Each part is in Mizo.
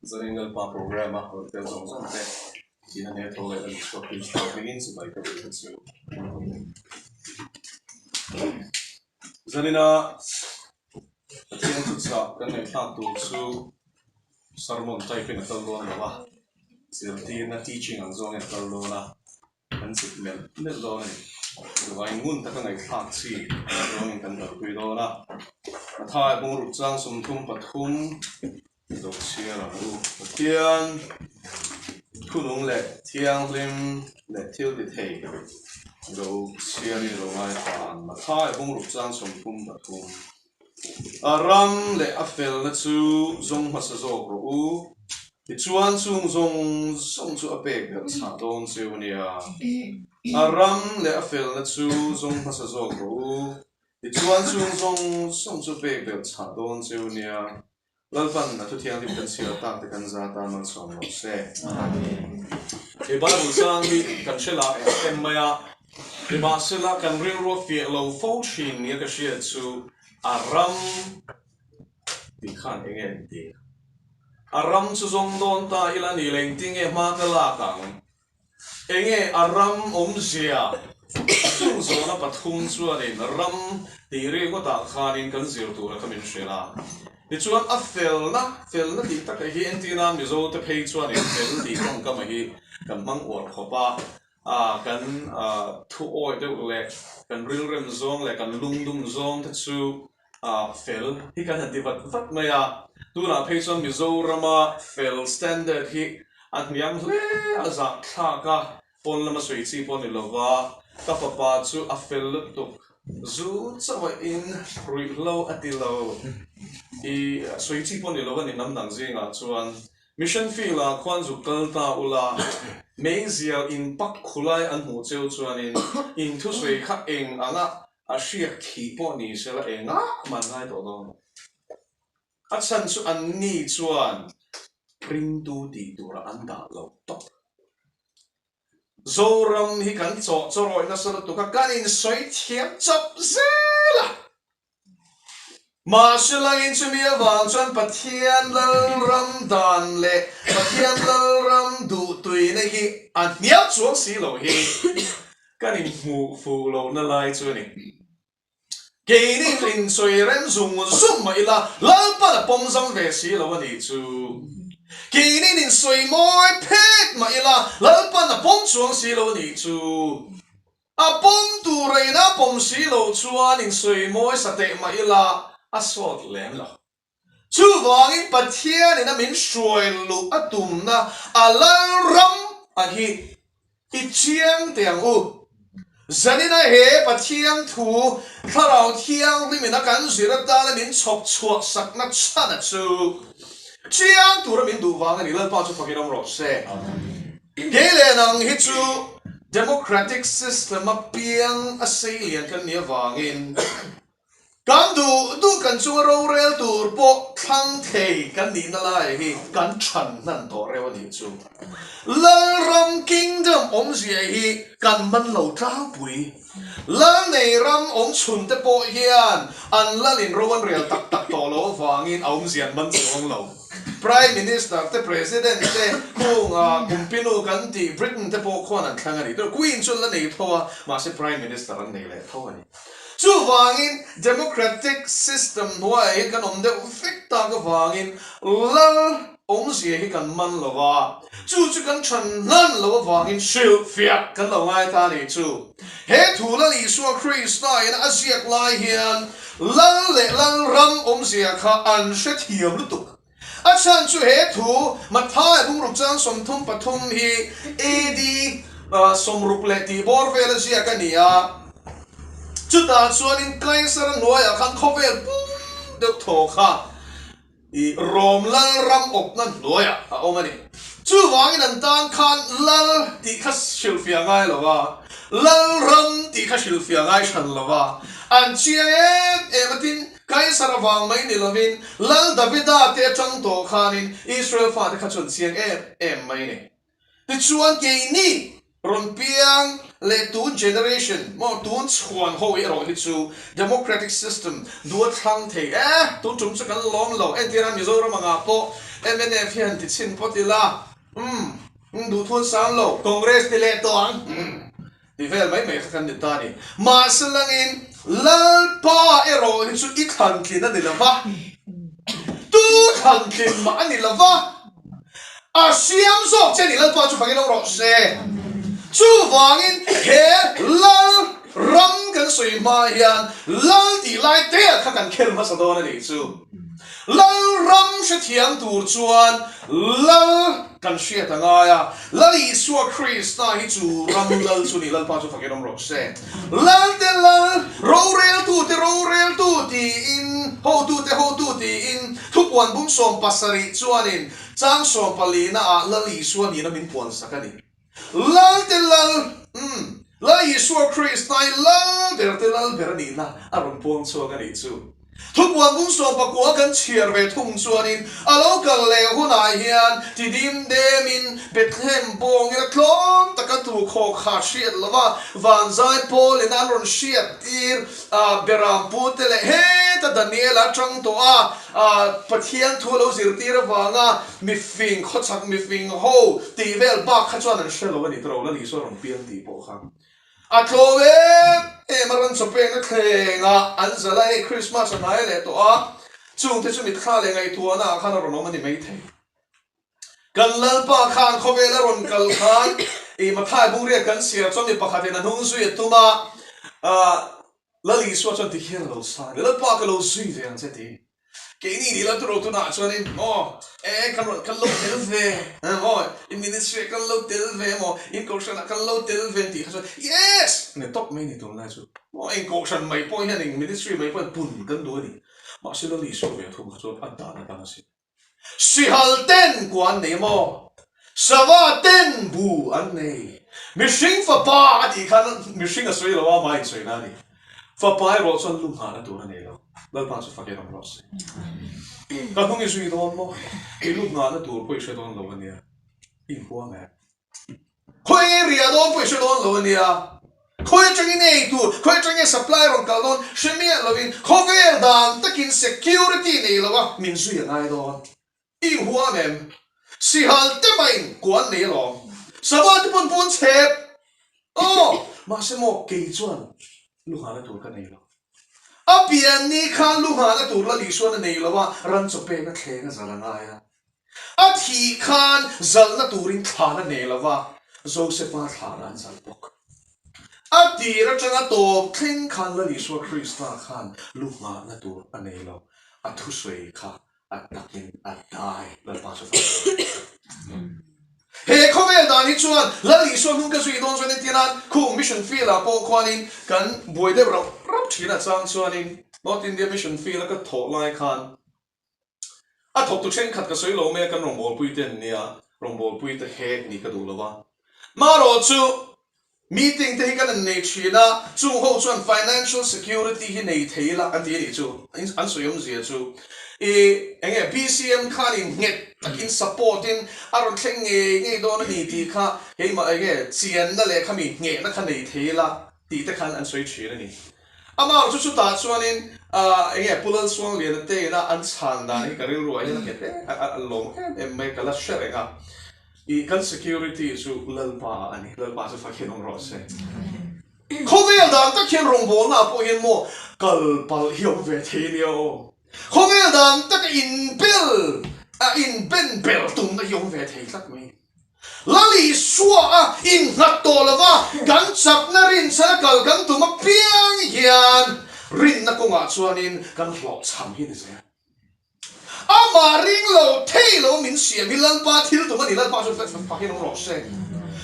Zanin Lalpa programme a rawn tel zawng zawng te tihna nen tho leh Lal Isua Krista hmingin chibai ka duh chu. Zanina Pathian thuchah kan ngaihthlak tur chu sermon type in a kal dawn lo a, zirtirna teaching ang zawngin a kal dawn a. Kan chip melh melh dawn a ni. Chuvangin ngun taka ngaihthlak chi zawngin kan kalpui dawn a. Mathai bungruk chang 33 lo chhiar ang u. Pathian thunung leh thianghlim leh thil ti thei lo chhiarin lo ngaithla ang. Mathai bungruk chang 33. A ram leh a felna chu zawng hmasa zawk rawh u. Tichuan chung zawng zawng chu a pek belh chhah dawn cheu a nia. A ram leh a felna chu zawng hmasa zawk rawh u. Tichuan chung zawng zawng chu a pek belh chhah dawn cheu a nia. Lalpan a thu thianghlim kan chhiar tak te kan za tan malsawm lo se. He Bible chang hi kan hre lah em em mai a, nimahsela kan rilru a fiah lo fo thin nia ka hriat chu a ram tih khan eng nge an ti? A ram chu zawng dawn ta ila ni leh engtin nge hma ka lak ang? Enge a ram awmzia? Chung zawhna pathum chuanin ram tih ringawtah khanin kan zir tura kha min hrilh a. Tichuan a felna, felna tih takah hi entirna Mizote phei chuanin fel tih tawngkama hi kan hmang uar khawp a, kan thu awi deuh leh kan rilrem zawng leh kan lungdum zawng te chu fel hi kan han ti vat vat mai a, tunah phei chuan Mizorama fel standard hi a hniam hle a zahthlak a, pawn lama sawi chi pawh a ni lova, ka fapa chu a fel lutuk, zu chauh a in ruihhlo a ti lo i sawi chi pawh a ni lo a ni hnam dang zingah chuan Mission field ah khuan zuk kal ta ula, meizial in pak khulai an hmuh cheu chuanin in thusawi kha eng anga A hriak thih pawh ni se la engah man ngai tawh dawn lo. A chhan chu an ni chuan ringtu tih tura an dah lo tawp. Zoram hi kan chawh chawrawih nasa lutuk a, kan insawi thiam chawp zel a. Mahse langin chumi avang chuan Pathian Lalram dan leh Pathian Lalram duhtuina hi a hnial chuang si lo hi kan inhmuh fuh lohna lai chu a ni. Keini insawi rem zung zung mah ila Lalpan a pawm zam ve si lo a nih chu. Keini insawi mawi phet mah ila Lalpan a pawm chuang si lo a nih chu. A pawm tur a ina pawm si lo chuan insawi mawi sa teh mah ila a sawt lem lo. Chuvangin Pathian ina min hruai luh a tumna a Lalram a hi i chiang teh ang u. Zanina he Pathian thu Thlarau Thianghlim ina kan zir atana min chhawp chhuah sakna chhana chu chiang tura min duh vang a ni. Lalpa chu fakin awm rawh se. Kei leh nang hi chu Democratic system a piang a sei lian kan nih avangin kan duh duh kan chunga rorel tur pawh thlang thei kan nihna lai hi kan than hnan tawh reuh a nih chu. Lalram Kingdom awmzia hi kan man lo tlangpui. Lal nei ram awm chhun te pawh hian an lalin ro an rel tak tak tawh lo avangin a awmzia an man chuang lo. Prime Minister te President te khunga kumpinu kan tih Britain te pawh khuan an thlang a ni. Queen chu an la nei tho a, mahse Prime Minister an nei leh tho a ni. Chuvangin Democratic system hnuaiah hian kan awm deuh vek tak avangin lal awmzia hi kan man lo a, chu chu kan than hlan lo avangin hrilhfiah kan lo ngai ta a nih chu. He thu Lal Isua Krista in a ziak lai hian Lal leh Lalram awmzia kha an hrethiam lutuk. A chhan chu he thu Matthai bungruk chang 33 hi AD 60 leh tih bawr vel a ziak a ni a. Chutah chuanin Kaisar a hnuaiah khan khawvel pum deuh thaw kha I Rom Lalram awpna hnuaiah a awm a ni. Chuvangin an tan khan Lal tih kha hrilhfiah ngai lo va, Lalram tih kha hrilhfiah ngai hran lo va, an chiang em em a. Tin, Kaisar avang mai ni lovin Lal Davida te atang tawh khanin Israel fate kha chu an chiang em em mai a ni. Tichuan keini rawn piang leh tun generation maw tun chhuan ho erawh hi chu democratic system duh a thlang thei e, tun tum chu kan lawm lo. Entirah Mizoram angah pawh mnf hi han ti chhin phawt ila, umm duh thun sang lo, Congress ti leh tawh ang, umm. Ti vel mai mai kha kan ni ta a ni. Mahse langin Lalpa erawh hi chu i thlantlin a ni lo va, tu thlantlin mah a ni lo va, a siam zawk che a ni. Lalpa chu fangin awm rawh se. Chuvangin he Lal ram kan sawi hma hian Lal tih lai te kha kan khel hmasa dawn a nih chu. Lal ram hrethiam tur chuan Lal kan hriat a ngai a, Lal Isua Krista hi chu ram Lal chu ni, Lalpa chu fakin awm rawh se. Lal te Lal, roreltu te roreltu tiin, hotu te hotu tiin, thupuan bung 70 chuanin chang sawmpalina ah Lal Isua nihna min puansak a ni. Lal te Lal, umm, Lal Isua Krista hi Lal ber te Lal ber a nihna a rawn puang chhuak a nih chu. Thupuan bung 19 kan chhiar ve thung chuanin a lo kal leh hunah hian ti dim demin Bethlehem bawngin a tlawm taka tu khawk kha hriat lova vanzai pawlin an rawn hriat tir a Berampute leh heta Daniela atang tawh a Pathian thu a lo zirtir avanga mifing, khawchhak mifing ho tih vel bak kha chuan an hre lo a ni tawh lo, Lal Isua rawn piang tih pawh kha a tlawm em em a, ran chaw pekna thlengah an zal a, hei Christmas a hnai leh tawh a, chungte chu mitthla leh ngaihtuahna ah khan a rawn awm a ni maithei. Kan Lalpa khan khawvel a rawn kal khan i Mathai bungriat kan siar chuan mi pakhatin a hnung zui a tum a, Lal Isua chuan ti hian a lo sa a ni, Lalpa ka lo zui ve ang che ti. Keini ni la turo tunah chuanin maw e kan rawn kan lo tel ve maw in ministry ah kan lo tel ve maw in kohhran ah kan lo tel ve tih kha chuan yes ni tawp mai ni tunlai chu maw eng kohhran mai pawh hian eng ministry mai pawh hian pun kan duh a ni. Mahse Lal Isua ve thung kha chuan a dan a dang a sin. Sihal ten kua an nei maw? Sava ten bu an nei. Mihring fapa a tih khan mihring a sawi lo a, amah insawi na a ni. Fapa erawh chuan lu nghahna tur a nei lo. Lalpa chu fak en awm rawh se. Ka hnung i zui dawn maw? I lu nghahna tur pawh i hre dawn lo a nia. I inhuam em? Khawi nge riah dawn pawh i hre dawn lo a nia. Khawi atangin nge ei tur, khawi atang nge supply rawn kal dawn hre miah lovin khawvel dan takin security nei lo a min zui a ngai dawn. I inhuam em? Sihal te maiin kuan nei alawm. Sava te pawn pawn chhep. Aw! Mahse maw kei chuan lu nghahna tur ka nei lo. A pian ni khan lu nghahna tur la Lisuan a nei lo a, ran chaw pek a thleng a zal a ngai a. A thih khan zalhna turin thlan a nei lo va, Josefa thlan an zalh bawk. A tir atanga tawp thleng khan Lal Isua Krista khan lu nghahna tur a nei lo, a thusawi kha a takin a dai. Lalpa chu fak rawh. He khawvel dan hi chuan Lal Isua hnung ka zui dawn chuan entir nan khung mission field ah pawh khuanin kan buai deuh rauh rauh thin a chang chuanin North India mission field a ka thawh lai khan A thawktu thenkhat ka sawi lo mai a, kan rawngbawlpui te an nia, rawngbawlpui te hek nih ka duh lo a. Marawh chu meeting te hi kan han nei thin a, chung ho chuan financial security hi nei thei ila an ti a nih chu, an sawi awmzia chu i eng nge BCM khan in nghet takin support in a rawn thleng ngei ngei dawn a ni tih kha keimah eng nge chianna leh khami nghehna kha nei thei ila tih te khan an sawi thin a ni. Amah chu chutah chuanin eng nge Pu Lalsuangliana te ina an chhan dan hi ka rilruah hian a nghet em a lawm em em mai ka la hre reng a. Ih kan security chu Lalpa ah a ni, Lalpa chu fak hian awm rawh se. Khawvel dan tak hian rawngbawlna ah pawh hian maw kal palh hi a awm ve thei nia aw. Khawvel dan taka inbel a inben bel tumna hi a awm ve thei tlat mai. Lal Isua a innghat tawh lo va, kan chakna rinchhan a kal kan tum apiang hian rinna kawngah chuanin kan hlawhchham hi ni zel. Amah ring lo thei lo min siam hi Lalpa thil tum a ni, Lalpa chu fakin awm rawh se.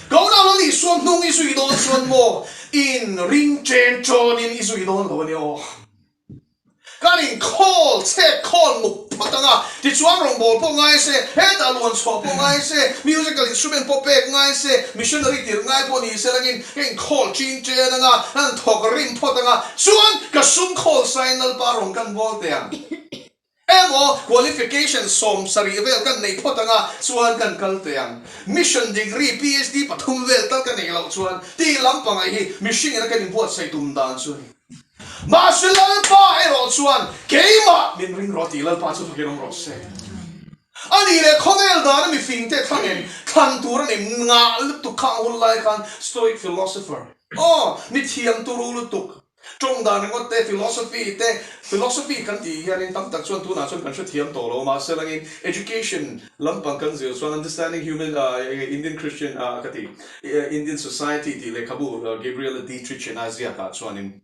Kawnah Lal Isua hnung i zui dawn chuan maw in ring chen chawnin i zui dawn lo a nia aw. Kan inkhawl chhet khawl muk phawt ang a, tichuan rawngbâwl pawh ngai se, hetah luan chhuah pawh ngai se, musical instrument pawh pek ngai se, missionary tirh ngai pawh ni se langin ka inkhawl ṭin ṭen ang a, an thawk rim phawt ang a, chuan ka sum khawl sain Lalpa rawn kan bawl teh ang. Emaw qualification 70 vel kan neih phawt anga chuan kan kal teh ang. Mission degree PhD pathum vel tal ka neih loh chuan tih lampangah hi mihringin a kan inbuatsaih tum dan chu a ni. Mahse Lalpa erawh chuan keimah min ring rawh tih Lalpa chu fakin awm rawh se. A nih leh khawvel dana mifingte thlangin thlan tur a ni ngah lutuk kha ang hun lai khan Stoic philosopher aw mithiam turu lutuk Tawng dan ringawt te, philosophy te, philosophy kan tih hianin tam tak chuan tunah chuan kan hrethiam tawh lo mahse langin education lampang kan zir chuan understanding human Indian Christian ka ti Indian society tih lehkhabu Gabriela Dietrich in a ziakah chuanin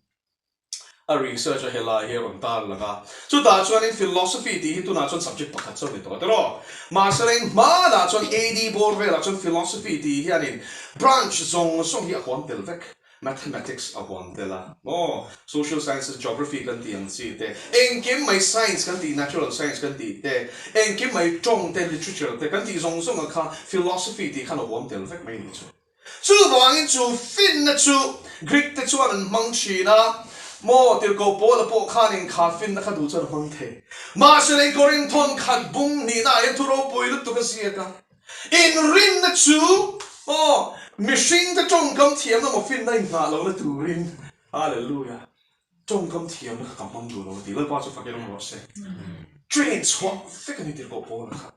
a research a helai hi a rawn tar lang a. Chutah chuanin philosophy tih hi tunah chuan subject pakhat chauh ni tawh tiraw? Mahse langin hmanah chuan AD bawr velah chuan philosophy tih hianin branch zawng zawng hi a huam tel vek. Mathematics a huam tel a maw? Social sciences, geography kan tih ang chi te, engkim mai science kan tih, natural science kan tih te, engkim mai tawng te, literature te kan tih zawng zawng ang kha philosophy tih khan a huam tel vek mai nih chu. Chuvangin chu finna chu Greek te chuan an hmang thin a maw? Tirhkoh Paula pawh khanin kha finna kha duh chuan a hmang thei. Mahse lei Korinthawn khat bung hnihna ah hian thu ropui lutuk a ziak a. Inrinna chu aw mihringte tawngkam thiamna maw finna inngah lohna turin Hallelujah tawngkam thiamna kha ka hmang duh lo a ti. Lalpa chu fakin awm rawh se. Train chhuah vek a ni tirhkoh Paula kha.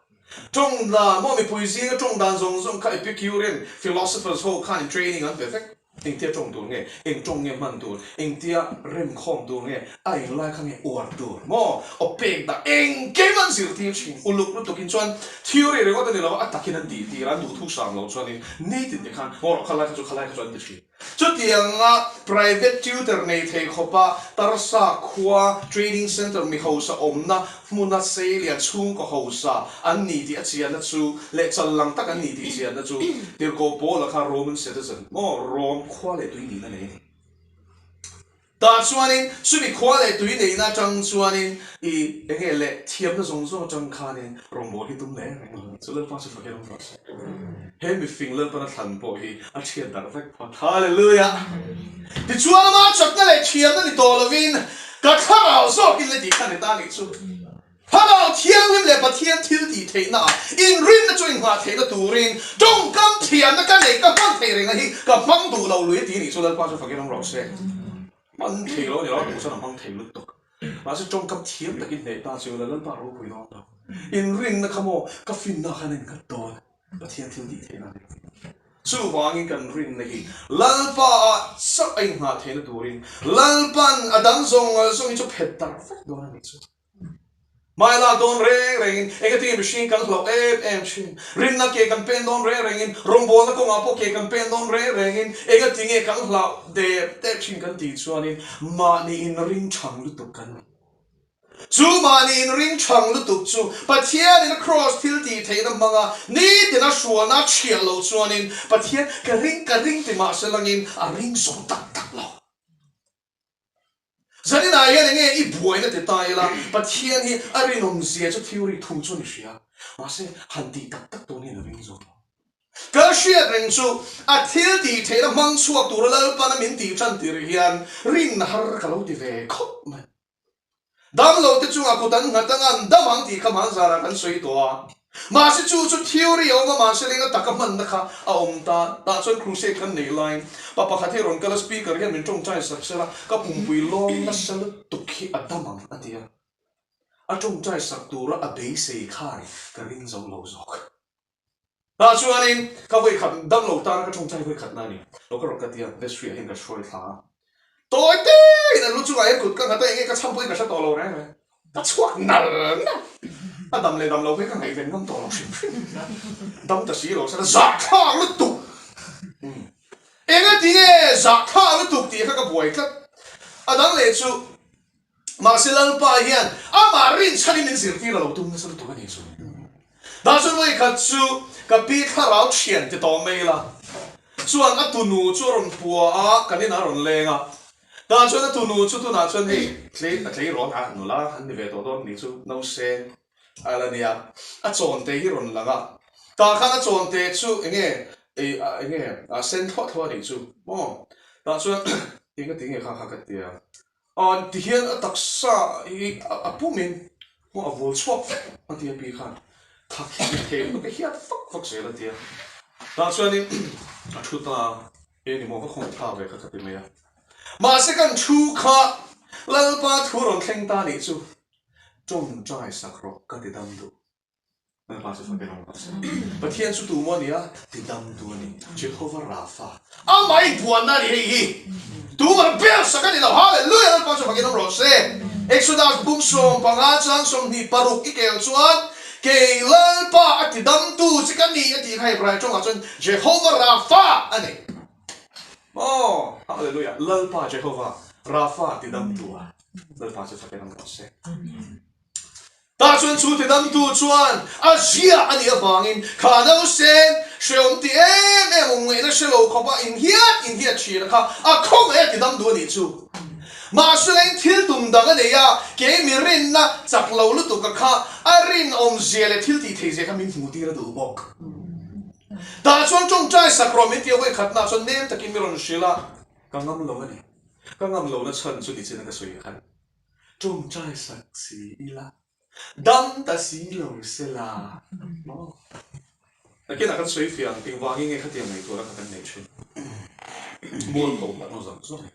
Tawng dan maw mipui zinga tawng dan zawng zawng kha Epicurean philosophers ho khanin training an pe vek. Engtia tawng tur nge? Eng tawng nge hman tur? Engtia remkhawm tur nge? A englai kha nge uar tur maw? Aw pek dah engkim an zirtir thin. Uluk lutukin chuan theory ringawt a ni lo a, a takin an tih tir a, an duhthu sang lo chuanin nitin te khan maw rawh khalai kha chu khalai kha chu an ti thin. Chutianga private tutor nei thei khawpa Tarsa khua training centre mi hausa awmna hmuna seilian chhungkaw hausa an ni tih a chianna chu leh chal lang tak an ni tih chianna chu Tirhkoh Paula kha Roman citizen maw Rome khua leh tui nihna nei a ni. Tah chuanin chumi khua leh tui neihna atang chuanin i enge leh thiamna zawng zawng atang khanin rawngbâwl hi tum leh reng lo chu Lalpa chu fakin awm rawh se. He mifing Lalpana thlan pawh hi a thiat darh vek phawt. Hallelujah! Tichuan ama chakna leh thiamna ni tawh lovin ka thlarau zawkin le tih kha ni ta nih chu. Thlarau Thianghlim leh Pathian thil tih theihna ah inrinna chu inghah theihna turin tawngkam thiamna ka neih ka hman theih reng a hi ka hmang duh lo lui ti nih chu Lalpa chu fakin awm rawh se. Hman thei lo a ni lo a duh chuan a hmang thei lutuk. Mahse tawngkam thiam takin hneh ta chu la Lalpa ropui dawn lo. Inrinna kha maw ka finna khan a innghat dawn. Pathian thil tih theihna a ni lo. Chuvangin kan rinna hi Lalpa ah chauh a inghah theihna turin Lalpan a dang zawng zawng hi chu phet darh vek dawn a nih chu. Hmai lak dawn reng rengin engatinge mihring kan hlauh em em thin? Rinna ke kan pen dawn reng rengin, rawngbawlna kawngah pawh ke kan pen dawn reng rengin engatinge kan hlauh dep dep thin kan tih chuanin mahni inring thang lutuk kan ni. Chu mahni inring thang lutuk chu Pathianin a kraws thil tih theihna hmanga nitin a hrualna a chhiah loh chuanin Pathian ka ring ka ring ti mahse langin a ring zo tak tak lo. Zaninah hian enge i buaina ti ta ila, Pathian hi a rinawm zia chu theory thu chuan i hria, mahse han tih tak tak dawn hian a ring zawk lo. Ka hriat reng chu a thil tih theihna hmang chhuak tura Lalpana min tih tan tir hian rinna har ka lo ti ve khawp mai. Damlo te chungah kut an nghat anga an dam ang tih kha hmanzarah kan sawi tawh a. Mahse chu chu theory a awm a, mahse lenga taka hmanna kha a awm ta. Tah chuan crusade kan neih laiin pa pakhat hi rawn kal a, speaker hian min tawngtai sak sela, ka pumpui lawm nasa lutuk hi a dam ang a ti a. A tawngtai sak tura a beisei khan ka ring zo lo zawk. Tah chuanin ka vawi khat dam lo tana ka tawngtai vawi khatna a ni. Lo ka rawn ka ti a, vestry ah hian ka hruai thla a. Tawi tein an lu chungah hian kut ka nghat a, enge ka chhampui ka hre tawh lo reng reng. Ka chhuak nal nal. A dam leh dam lo phei ka ngaihven ngam tawh lo hrim hrim. Dam ta si lo sela zahthlak lutuk. Engatinge zahthlak lutuk tih kha ka buai tlat. A dang leh chu Mahse Lalpa hian amah rinchhanin min zirtir a lo tum nasa lutuk a ni chu. Dah chuan vawi khat chu ka pi thlarau thian ti tawh mai ila chuan a tunu chu a rawn pua a, kan inah a rawn leng a. Dah chuan a tunu chu tunah chuan hei tlei a tleirawn a nula an ni ve tawh dawn ni chu nauseng a la nia. A chawnte hi rawn lang a, tah khan a chawnte chu enge enge a sen thluah thluah a nih chu maw. Tah chuan engati nge kha kha ka tia. Aw ti hian a taksa hi a pumin. Maw a vul chhuak vek a ti a pi khan thak hi a thei lutuk a hiat fak fak zel a ti a. Tah chuanin a thu ta a, eng emaw va khawng thlak ve kha ka ti mai a. Mahse kan thu kha Lalpa thu rawn thleng ta nih chu tawngtai sak rawh ka ti dam duh. Lalpa chu fak in awm rawh se. Pathian chu tu maw a ni a? Tidamtu a ni. Jehovah Rapha. Amah inpuanna a ni hei hi. Tumah bel sak a ni lo. Hallelujah! Lalpa chu fak in awm rawh se. Exodus bung 15 chang 26 i kel chuan, Kei Lalpa a tidamtu che ka ni a tih kha Hebrai tawngah chuan Jehovah Rapha a ni. Aw, Hallelujah! Lalpa Jehovah Rapha tidamtu a. Lalpa chu fak in awm rawh se. Tah chuan chu tidamtu chuan a zia a nih avangin kha nausen hreawm ti em em awm ngaihna hre lo khawpa inhiat inhiat thin a kha a khawngaih a tidam duh a nih chu. Mahselain thil tum dang a nei a, kei mi rinna chak lo lutuk a kha a rinawmzia leh thil tih theihzia kha min hmuh tir a duh bawk. Tah chuan tawngtai sak rawh min ti a vawikhatnaah chuan nem takin mi rawn hrilh a, ka ngam lo a ni. Ka ngam lohna chhan chu nichin a ka sawi khan. Tawngtai sak si ila, dam ta si lo se la maw? Nakinah kan sawi fiah ang, engvangin nge khatiang ngaihtuahna kha kan neih thin? Mual ko lah naw zawng zawng.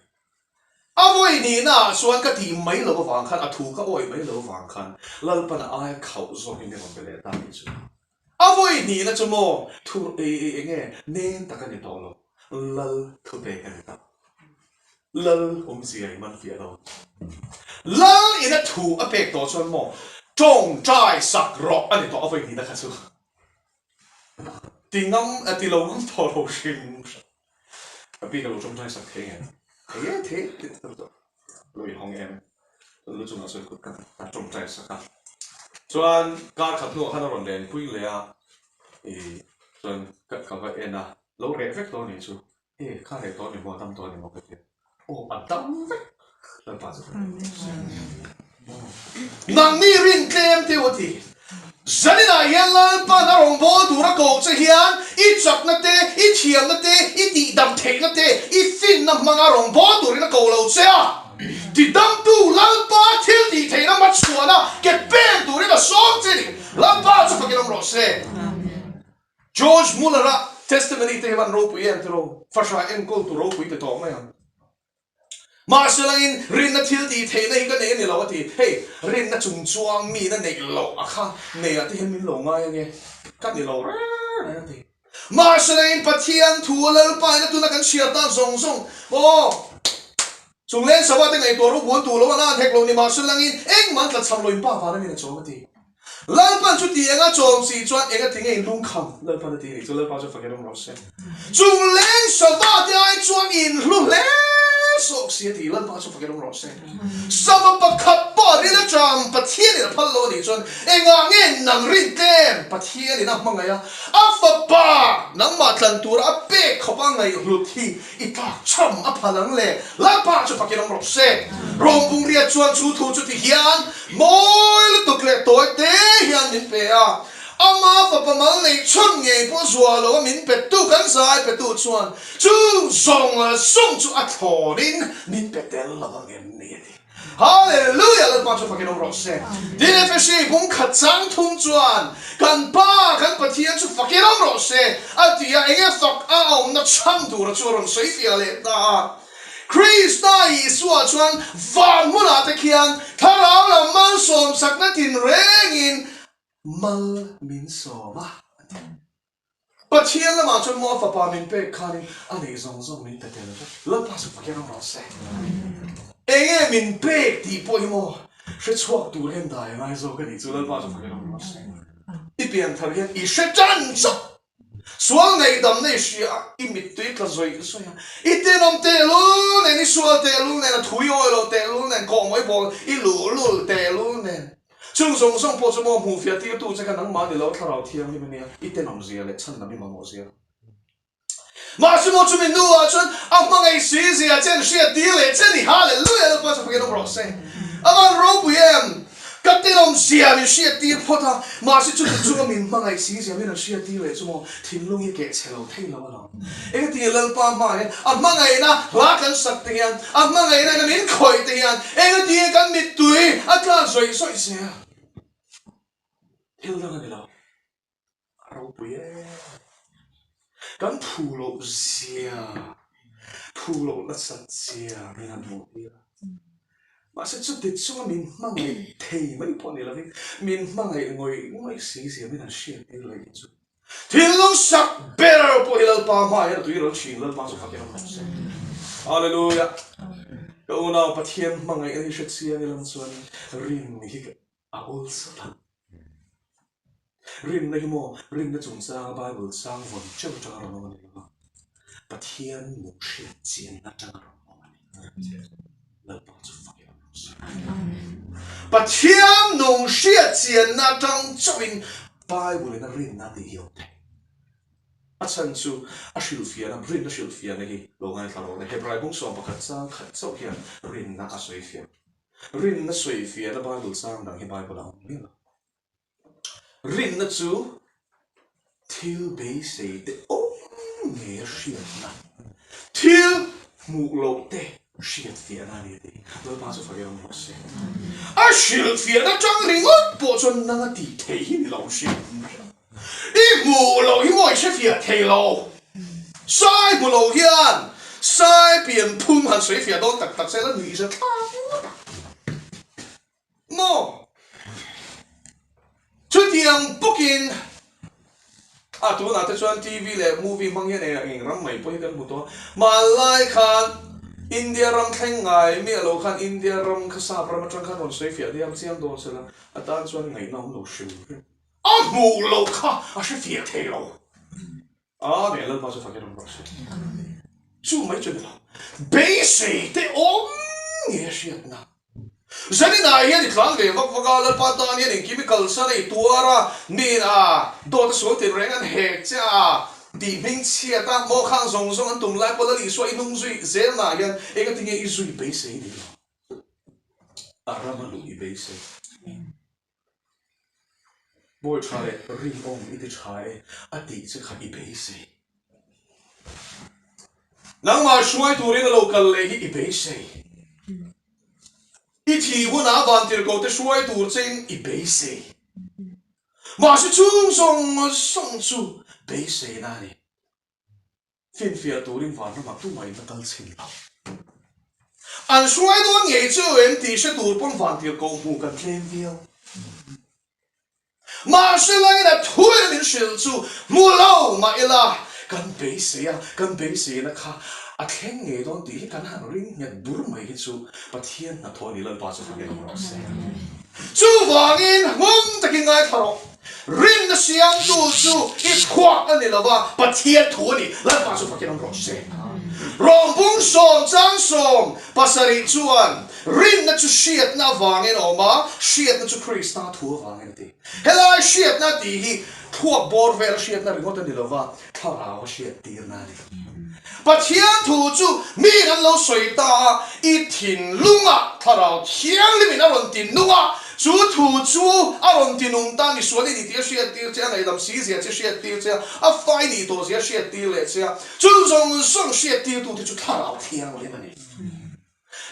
A vawi nihnaah chuan ka tih mai loh avang khan, a thu ka awih mai loh avang khan Lalpan a aia khauh zawkin i rawn be leh ta nih chu. A vawi hnihna chu maw thu eng nge nen tak a ni tawh lo, Lal thupek a ni ta. Lal awmzia i man fiah lo. Lal ina thu a pek tawh chuan maw tawngtai sak rawh a ni tawh a vawi hnihna kha chu ti ngam a ti lo ngam tawh lo hrim hrim. Ka pi ka lo tawngtai sak thei ngem? Thei e thei e ti tawh lo i hawng em? Chuan lu chungah chuan kut ka tawngtai sak a. Chuan kar khat hnuah khan a rawn lenpui leh a, ih chuan ka va en a, lo reh vek tawh a nih chu. E kha reh tawh a ni maw, a dam tawh a ni maw ka ti a. Aw a dam vek Lalpa chu ka rem rawh se. Nangni rin tlem teu a ti. Zaninah hian Lalpan a rawngbâwl tura ko che hian i chakna te, i thiamna te, i tihdam theihna te, i finna hmanga rawngbâwl turin a ko lo che a. Tidamtu Lalpa thil tih theihna hmachhuana ke pen turin a sâwm che ni. Lalpa chu fakin awm rawh se. George Muller-a testimony te hi van ropui em tiraw? Fahrah enkawltu ropui ti tawh mai ang. Mahse langin rinna thil tih theihna hi ka nei a ni lo a ti. Hei, rinna chung chuang mina neih loh a kha neiah te hian min lo ngai ange, ka ni lo reng reng a ti. Mahse langin Pathian thu a Lalpa ina tuna kan chhiar tak zawng zawng, aw, chung leng sava te ngaihtuah ru bul tu lo a na thek lo ni mahse langin engmah an tlachham lo in pa vana min a chawm a ti. Lalpan chu ti enga chawm si chuan enga ti nge in lungkham? Lalpan a ti nih chu Lalpa chu fakin awm rawh se. Chung leng sava te ai chuan in hlu hle zawk si a ti Lalpa chu fakin awm rawh se. Sava pakhat pawh ril atang Pathian in a phal lo a nih chuan engah nge nang rin tlem Pathian in a hmangaih a, a fapa nangmah tlan tura a pek khawp a ngaihhlut hi I tlak cham a phal ang le, Lalpa chu fakin awm rawh se. Rawng bungriat chuan chu thu chu ti hian mawi lutuk leh tawi te hian min pe a, ama fapa mal neih chhun ngei pawh zuah lo a min petu kan zai petu chuan chu zawng zawng chu a thlawnin min pe tel lo ang em ni a ti. Hallelujah! Lalpa chu fakin awm rawh se. Tin, Efesi bung khat chang thum chuan, Kan Pa, kan Pathian chu fakin awm rawh se, a ti a, enge fak a awmna chhan tura chu a rawn sawi fiah leh ta a. Krista Isua chuan van hmunah te khian thlarau lam malsawm sakna tinrengin mal min sawm a, a ti. Pathian lamah chuan maw a fapa min pek khanin a neih zawng zawng min pe tel vek. Lalpa chu Pathian awm rawh se. Enge min pek tih pawh hi maw hre chhuak tur hian dai a ngai zawk a nih chu Lalpa chu Pathian awm rawh se. I pian thar hian i hre tan chauh. Sual ngaihdamna i hria a, i mittui tla zawih zawih a, i tenawm tehlul nen, i sual tehlul nen, a thui awi loh tehlul nen, kawhmawih bawl i luhlul tehlul nen. Chung zawng zawng pawh chu maw hmuh fiah tirtu che kha nangmah ni lo thlarau thianghlim a nia, i tenawm zia leh chhan lam i mamawh zia. Mahse maw chumi hnuah chuan a hmangaih si zia chen hriat tir leh che ni, Hallelujah Lalpa chu fakin awm rawh se. A van ropui em! Ka tenawm zia min hriat tir phawt a, mahse chumi chunga min hmangaih si zia min rawn hriat tir leh chu maw thinlung hi keh chhe lo thei lo alawm. Engati Lalpa hmaah hian a hmangaihna hla kan sak te hian, a hmangaihna ina min khawih te hian engati kan mittui a tlak zawih zawih zel. Thil dang a ni lo. A ropui e. Kan phu loh zia, phu loh nasat zia min han hmuh tir a. Mahse chuti chunga min hmangaih thei mai pawh ni lovin min hmangaih ngawih ngawih si zia min han hriat tir leh hi chu thinlung sak ber pawh hi Lalpa hmaah hian a tui ral thin, Lalpa chu fakin awm rawh se. Hallelujah! Ka unau Pathian hmangaihna hi hre chiang ilang chuan rin hi a awlsam a. Rinna hi maw, rinna chungchanga Bible chang vawn teuh atanga rawn awm a ni lo va, Pathian nung hriat chianna atanga rawn awm a ni. Lalpa chu fak i awm rawh se. Pathian nung hriat chianna atang chauhin Bible in a rinna tih hi a awm thei. A chhan chu a hrilhfiahna, rinna hrilhfiahna hi lo ngaithla rawh le. Hebrai bung 11 chang khat chauh hian rinna a sawifiah. Rinna sawifiahna Bible chang dang hi Bible ah a awm miah lo. Rinna chu thil beisei te awm ngei a hriatna, thil hmuh loh te hriatfiahna a ni a ti. Lalpa chu fak em rawh se. A hrilhfiahna tang ringawt pawh chuan nang a tih theih hi ni lo hrim. I hmuh loh hi maw i hrefiah thei lo. Sai hmu lo hian sai pian phung han sawifiah dawn tak tak se la nuih za thlak ngawt a. Maw? Chutiang bawkin a tunah te chuan TV leh movie hmang hian eng eng ram mai pawh hi kan hmu tawh a. Hmanlai khan India ram thleng ngai miah lo khan India ram kha sap ram atang khan rawn sawi fiah diam chiang dawn se la, atan chuan ngaihna awm lo hrim hrim. A hmuh loh kha a hre fiah thei lo. Amen, Lalpa chu fakin awm rawh se. Chu mai chu ni lo. Beisei te awm nge hriatna. Zaninah hian i tlan ve vak vak a, Lalpa tan hian engkim i kalsan a, i tuar a, nin a, dawt a sual tin reng an hek che a, tih hming chhiat a, maw khang zawng zawng an tum lai pawh Lal Isua i hnung zui zelnaah hian engatinge i zui beisei ni lo. A rama luh i beisei. Bawi tha leh rinawm i ti tha e a tih che kha i beisei. Nangmah hruai turin a lo kal leh hi i beisei. I thih hunah vantirhkoh te hruai tur chein i beisei. Mahse chung zawng zawng chu beiseina a ni. Finfiah turin vanramah tumah in a kal chhin lo. An hruai dawn ngei chu em tih hre tur pawn vantirhkoh hmuh kan tlem viau. Mahse langin a thuin min hrilh chu hmu lo mah ila kan beisei a, kan beiseina kha a thleng ngei dawn tih hi kan han ring nghet bur mai hi chu Pathian hnathawh a ni Lalpa chu fakin awm rawh se. Chuvangin hmun takin ngaithla rawh. Rinna siamtu chu i phuah a ni lova, Pathian thu a ni. Lalpa chu fakin awm rawh se. Rawmbung sawm chang sawm pasarih chuan rinna chu hriatna avangin a awm a, hriatna chu Krista thu avangin a ti. Helai hriatna tih hi thluak bawr vela hriatna ringawt a ni lova, Thlarau a hriat tirna a ni. Pathian thu chu miin an lo sawi ta a, i thinlungah Thlarau Thianghlimin a rawn ti nung a, chu thu chu a rawn ti nung ta, misual i ni tih a hriat tir che a, ngaihdam si zia che hriat tir che a, a fai nih tawh zia hriat tir leh che a, chu zawng zawng hriat tirtute chu Thlarau Thianghlim a ni.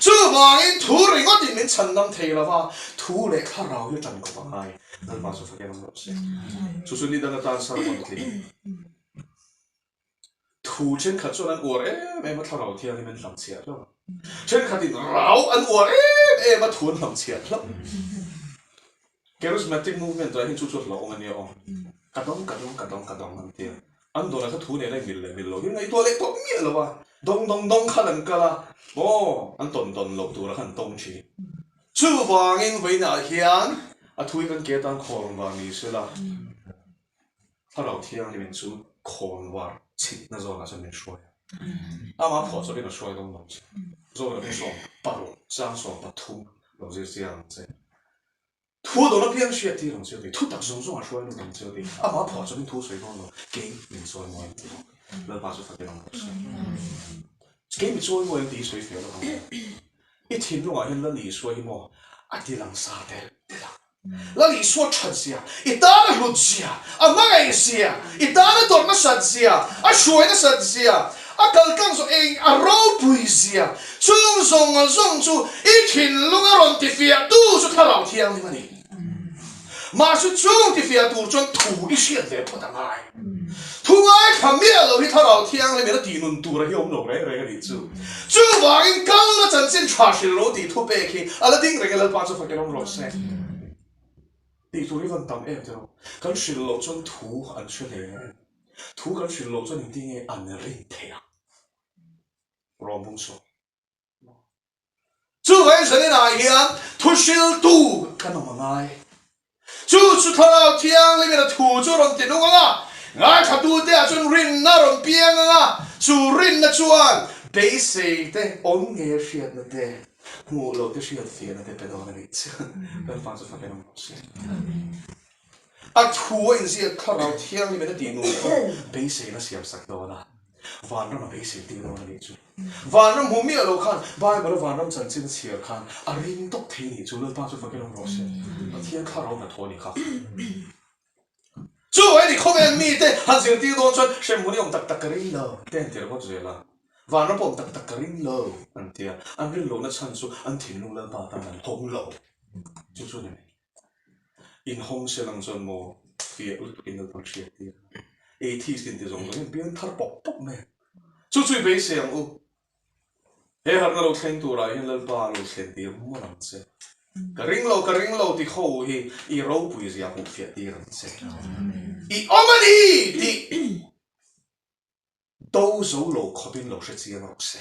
Chuvangin thu ringawtin min chhandam thei lo va, thu leh thlarau hi a ṭan khawp a ngai. Lalpa chu fakin awm rawh se. Chu chu ni dang atan sermon tling. Thu ṭhenkhat chuan an uar em em a, thlarau thianghlim an hlamchhiah hlauh a. Ṭhenkhatin rau an uar em em a, thu an hlamchhiah hlauh. Charismatic movement ah hian chu chu hlauhawm a nia aw. Ka dawng, ka dawng, ka dawng, ka dawng an ti a. An dawnah kha thu nena mil leh mil lo hi ngaihtuah leh tawh miah lo a. Dawng dawng dawng khan an kal a, maw an tawn tawn loh tura khan an tawng thin. Chuvangin vawiinah hian a thu hi kan ke atan khawn var ni sela, Thlarau Thianghlimin chu khawn var chhitna zawnah chuan min hruai a. Amah phuah chawpin a hruai dawn lo che. Zawn a 16 chang 13 lo zir chiang ang che. Thu dawn apiang hriat tir ang che ti, thu tak zawng zawng a hruai lut ang che ti, amah phuah chawpin thu sawi dawn lo, kei min chawi mawi ang ti bawk. Lalpa chu fakin awm rawh se. Kei mi chawi mawi ang tih hi sawi fiah lo ang. I thinlungah hian Lal Isua hi maw a ti lang sa tel tel a. Lal Isua that zia, i tan a hlut zia, a hmangaih zia, i tan a dawrh nasat zia, a hruai nasat zia, A kaltlang zawh eng a ropui zia chung zawng zawng chu i thinlung a rawn tifiah tu chu Thlarau Thianghlim a ni. Mahse chung tifiah tur chuan thu i hriat ve phawt a ngai. Thu ngaithla miah lo hi Thlarau Thianghlim in a tih nun tur a hi awm lo reng reng a nih chu. Chuvangin kalna chanchin tha hrilh lo tih thu pek hi a la ding reng e Lalpa chu fakin awm rawh se. Tih tur hi van tam em tiraw? Kan hrilh loh chuan thu an hre hle em? Thu kan hrilh loh chuan engtin nge an rin theih ang? Rawng bung sawi. Chuvangin zaninah hian thuhriltu kan awm a ngai. Chu chu Thlarau Thianghlimin a thu chu rawn ti nung ang a, ngaithlatute ah chuan rinna a rawn piang ang a, chu rinna chuan beisei te, awm nge hriatna te, hmuh loh te hriat fiahna te pe dawn a nih chu. Lalpa chu fakin awm rawh se. A thu a inziak Thlarau Thianghlimin a tih nun kha beiseina siamsak dawn a, vanram a beisei tir dawn a nih chu. Vanram hmu miah lo khan Bible a vanram chanchin a chhiar khan a ring tawp thei nih chu Lalpa chu fakin awm rawh se. Pathian Thlarau hnathawh a ni kha. Chu a ni khawvel mite han zirtir dawn chuan hremhmun i awm tak tak ka ring lo te an ti ringawt zel a, vanram pawh awm tak tak ka ring lo an ti a, an rin lohna chhan chu an thinlung Lalpa tan an hawng lo chu chu a ni mai. Inhawng se lang chuan maw fiah lutuk in Lalpan hriat tir a, atheist in ti zawng zawng hian pian thar pawp pawp mai a, chu chu i beisei ang u. He harhna lo thleng turah hian Lalpa a lo thlen tir mawlh ang che. Ka ring lo, ka ring lo ti ho hi i ropui zia hmuh fiah tir ang che. I awm a ni tih Do zo lo khawpin lo hre chiang rawh se.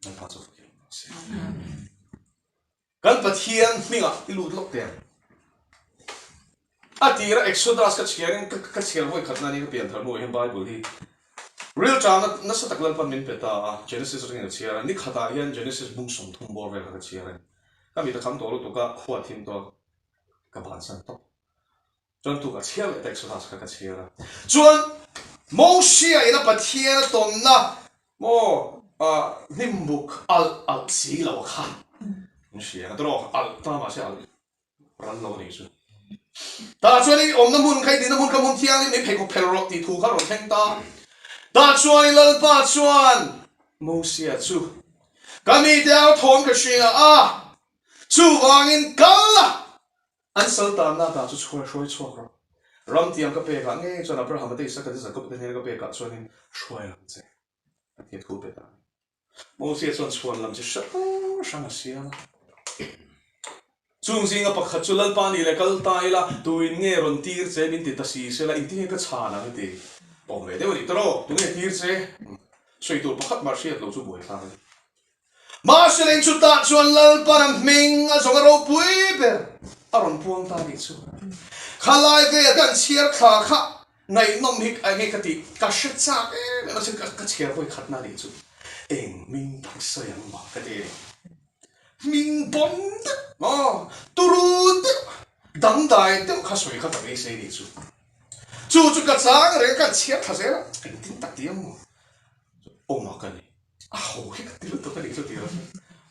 Lalpa chu fakin awm rawh se. Kan Pathian hmingah i lut lawk teh ang. A tira Exodus ka chhiarin ka chhiar vawi khat na ni ka pian thar hnuah hian Bible hi ril tana nasa tak Lalpan min pe ta a, Genesis atangin ka chhiar a, ni khatah hian Genesis bung 30 bawr vel kha ka chhiar a ni. Ka mit a kham tawh lutuk a, khua thim tawh ka bansan tawp. Chuan tu ka chhiar leh ta Exodus kha ka chhiar a. Chuan Mosia ina Pathian a tawnna maw hnimbuk alh alh si lo kha an hria a tawrh alh ta mahse alh ral lo a nih chu. Tah chuan i awmna hmun kha i dinna hmun kha hmun thianghlim i pheikhawk phelh rawh tih thu kha rawn thleng ta. Tah chuan i Lalpa chuan Mosia chu ka mite au thawm ka hria a, chuvangin kal a An sal tanna ta chu chhuai hruai chhuak rawh. Ram tiang ka pekah ngei chuan Abrahama te Isaka te Jakob te hnena ka pekah chuanin hruai ang che, a ti a thu pe ta a ni. Mosia chuan chhuan lam chi hrang hrang a siam a. Chung zinga pakhat chu Lalpa ni leh kal ta ila, tuin nge rawn tir che min ti ta si sela, engtin nge ka chhan ang ti awm ve deuh a nih ta rawh, tunge tir che? Sawi tur pakhat mah hriat lo chu buaithlak a ni. Mahse chutah chuan Lalpan a hming a zawng a ropui ber a rawn puang ta nih chu. Khalai vel kan chhiar thla kha ngaihnawm hi enge ka tih ka hre chak em em a chu ka chhiar vawi khatna nih chu. Eng hming tak sawi ang mah ka ti a ni. Hming bawm deuh maw turu deuh dangdai deuh kha sawi kha ka beisei nih chu. Chu chu ka chang reng a kan chhiar thla zel a engtin tak ti ang maw awm a ka ni. A ho hi ka ti lutuk a nih chu tih rawh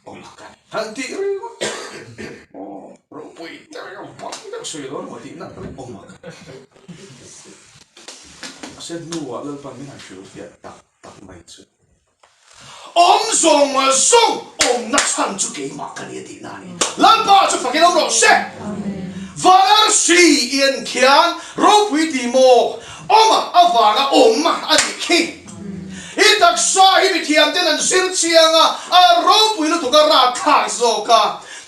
awm a ka ni. Han tih ringawt aw ropui deuh emaw bang deuh sawi dawn emaw tih nak reng awm a ka ni. Mahse hnuah Lalpan min han hrilh fiah tak tak mai chu. Awm zawng zawng awmna chhan chu keimah ka ni a tihna a ni. Lalpa chu fakin awm rawh se. Valarsi i en khian ropui tih maw awm avanga awm a nih khi. I taksa hi mithiam ten an zir chiang a, a ropui lutuk a ratthlak zawk a,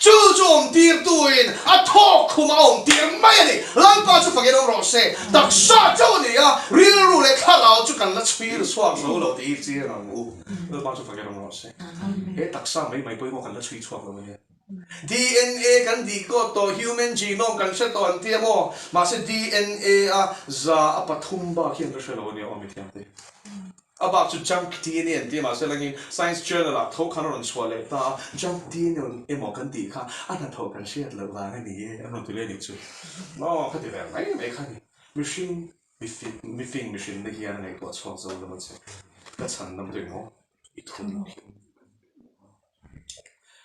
chu chu awm tirtu in a thawk khum a awm tir mai a ni. Lalpa chu fakin awm rawh se. Taksa chauh a ni a, rilru leh thlarau chu kan la chhuir chhuak zo lo tih hi chiang ang u. Lalpa chu fakin awm rawh se. He taksa mai mai pawimawh kan la chhui chhuak lo ania. DNA kan decode tawh, human genome kan hre tawh an ti a maw? Mahse DNA a za a pathum bak hian ka hre lo a nia aw mithiam te. A bak chu junk DNA an ti a, mahse langin science journal ah tho khan a rawn chhuah leh ta a, junk DNA emaw kan tih kha a hnathawh kan hriat loh vang a ni e an rawn ti leh a nih chu. Aw ka ti ve mai mai kha a ni. Mihring mifing mihrinna hian a ngaihtuah chhuak zo lo a che. Ka chhan lam tawh emaw i thu dik hi.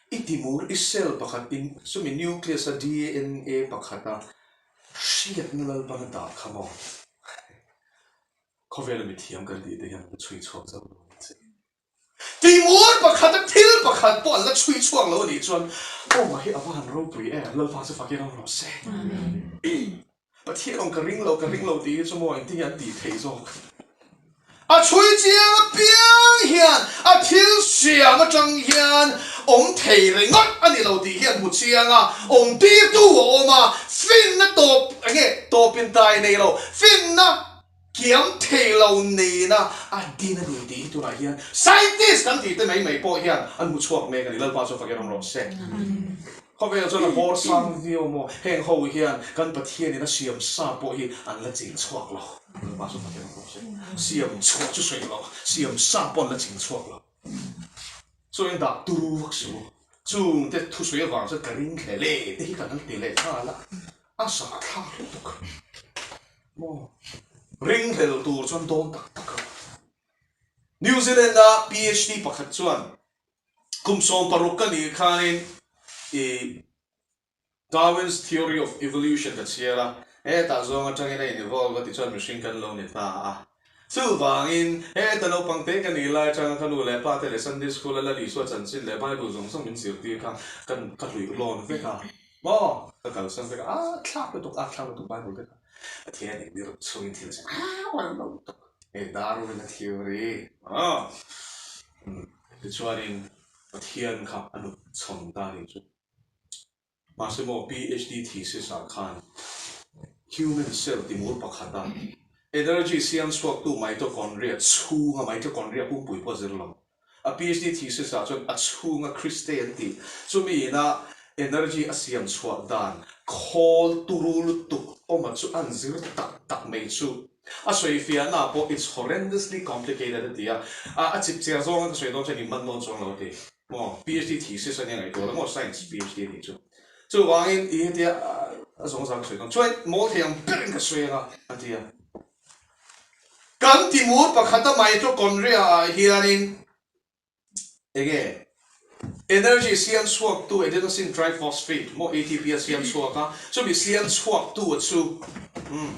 I timur i cell pakhat in chumi nucleus a DNA pakhata hriatna Lalpan a dah kha maw? Khawvela mithiam kan tih te hian an chhui chhuak zo lo a ni che. Timur pakhata thil. pakhat pawh an la chhui chhuak lo a nih chuan Awma hi a va han ropui em, Lalpa chu fakin awm rawh se. Pathian awm ka ring lo, ka ring lo tih hi chu maw engtin nge an tih theih zawk? A chhui chiang apiang hian a thil siam atang hian awm thei ringawt a ni lo tih hi an hmu chiang a, awm tirtu a awm a, finna tawp eng nge tawpin tai nei lo, finna kiam thei lo nena a din a ni tih hi tunah hian scientist kan tih te mai mai pawh hian an hmu chhuak mek a ni, Lalpa chu fakin awm rawh se. Khawvel chuan a bawr sang viau maw? Heng ho hian kan Pathianin a siam sa pawh hi an la ching chhuak lo. Lalpa chu Pathian awm rawh se. Siam chhuah chu sawi lo, siam sa pawh an la ching chhuak lo. Chuan in dah turu vak suh u. Chung te thusawi avang chuan ka ring hle le te hi kan han ti leh nghal a, a zahthlak lutuk maw? Ringhlel tur chuan dawn tak tak a. New Zealand-a PhD pakhat chuan Kum 16 ka nih khanin i Darwin's Theory of Evolution ka chhiar a, hetah zawng atangin a in-evolve a tichuan mihring kan lo ni ta a. Chuvangin, heta naupang te ka nih lai atanga ka nu leh pa te leh Sunday School a Lal Isua chanchin leh Bible zawng zawng min zirtir kha kan ka hluih lawn vek a. Maw? Ka kalsan vek a, a thlak lutuk, a thlak lutuk Bible te kha. Pathian in mi ruk chungin thil a siam a, a lo lutuk. Hei Darwin-a theory, maw? Tichuanin Pathian kha a hnuk chhawn ta a nih chu. Mahse maw PhD thesis ah khan human cell timur pakhata energy siam chhuaktu mitochondria chhunga mitochondria pumpui pawh a zir lo. A PhD thesis ah chuan a chhunga cristae an tih chumi ina energy a siam chhuah dan khawl turu lutuk awma chu an zir tak tak mai chu. A sawi fiahna pawh it's horrendously complicated a ti a, a chip chiar zawnga ka sawi dawn chuan in man dawn chuang lo a ti. Maw PhD thesis a nia ngaihtuah lo maw science PhD a nih chu. Chuvangin i hetia a zawng zang ka sawi dawn chuan mawl thei ang berin ka sawi anga a ti a. Kan timur pakhata mitochondria ah hianin Enge? Energy siam chhuaktu adenosine triphosphate maw ATP a siam chhuak a, chumi siam chhuaktu a chu umm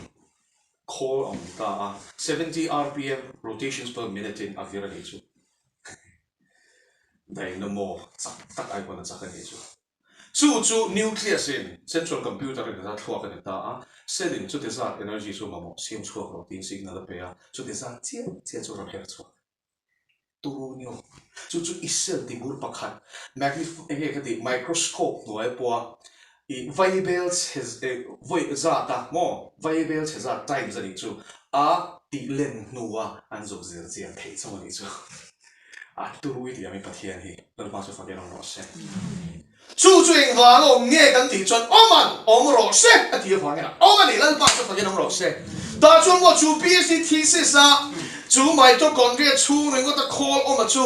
khawl a awm ta a, 70 rpm, rotations per minute, in a vir a nih chu. Dynamo chak tak ai pawn a chak a nih chu. Chu chu nucleus in central computer in a thluak a ni ta a, cell in chuti zat energy chu mamawh siam chhuak rawh tiin signal a pe a, chuti zat chiah chiah chu rawn her chhuak. Turunio, chu chu i cell timur pakhat magnif eng nge ka tih microscope hnuai pawha i vaibel chhe vawi zat a maw vaibel chhe zat times a nih chu a tih len hnua an zawh zir chian theih chauh a nih chu a turu i tih angin Pathian hi Lalpa chu fakin awm rawh se. Chu chu engvang awm nge kan tih chuan awm an awm rawh se a tih avangin a awm a ni, Lalpa chu fakin awm rawh se. Tah chuan maw chu PhD thesis a chu mitochondria chhung ringawt a khawl awm a chu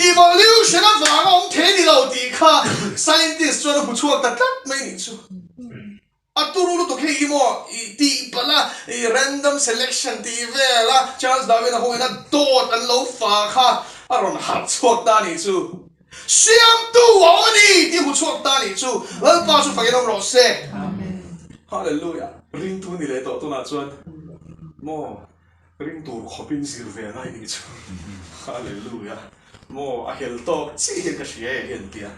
evolution avanga awm thei ni lo tih kha scientist chuan a hmu chhuak ta tlat mai nih chu. A turu lutuk hei hi maw i tih palh a, i random selection tih vel a, Charles Darwin a hawiin a dawt an lo fa kha a rawn harh chhuak ta nih chu. Siamtu a awm a ni tih hmu chhuak ta nih chu. Lalpa chu fakin awm rawh se. Hallelujah. Ringtu ni leh tawh tunah chuan maw. Ring tur khawpin zir ve ngai nih chu. Hallelujah. Maw a hel tawk chiah hian ka hria e hian tia.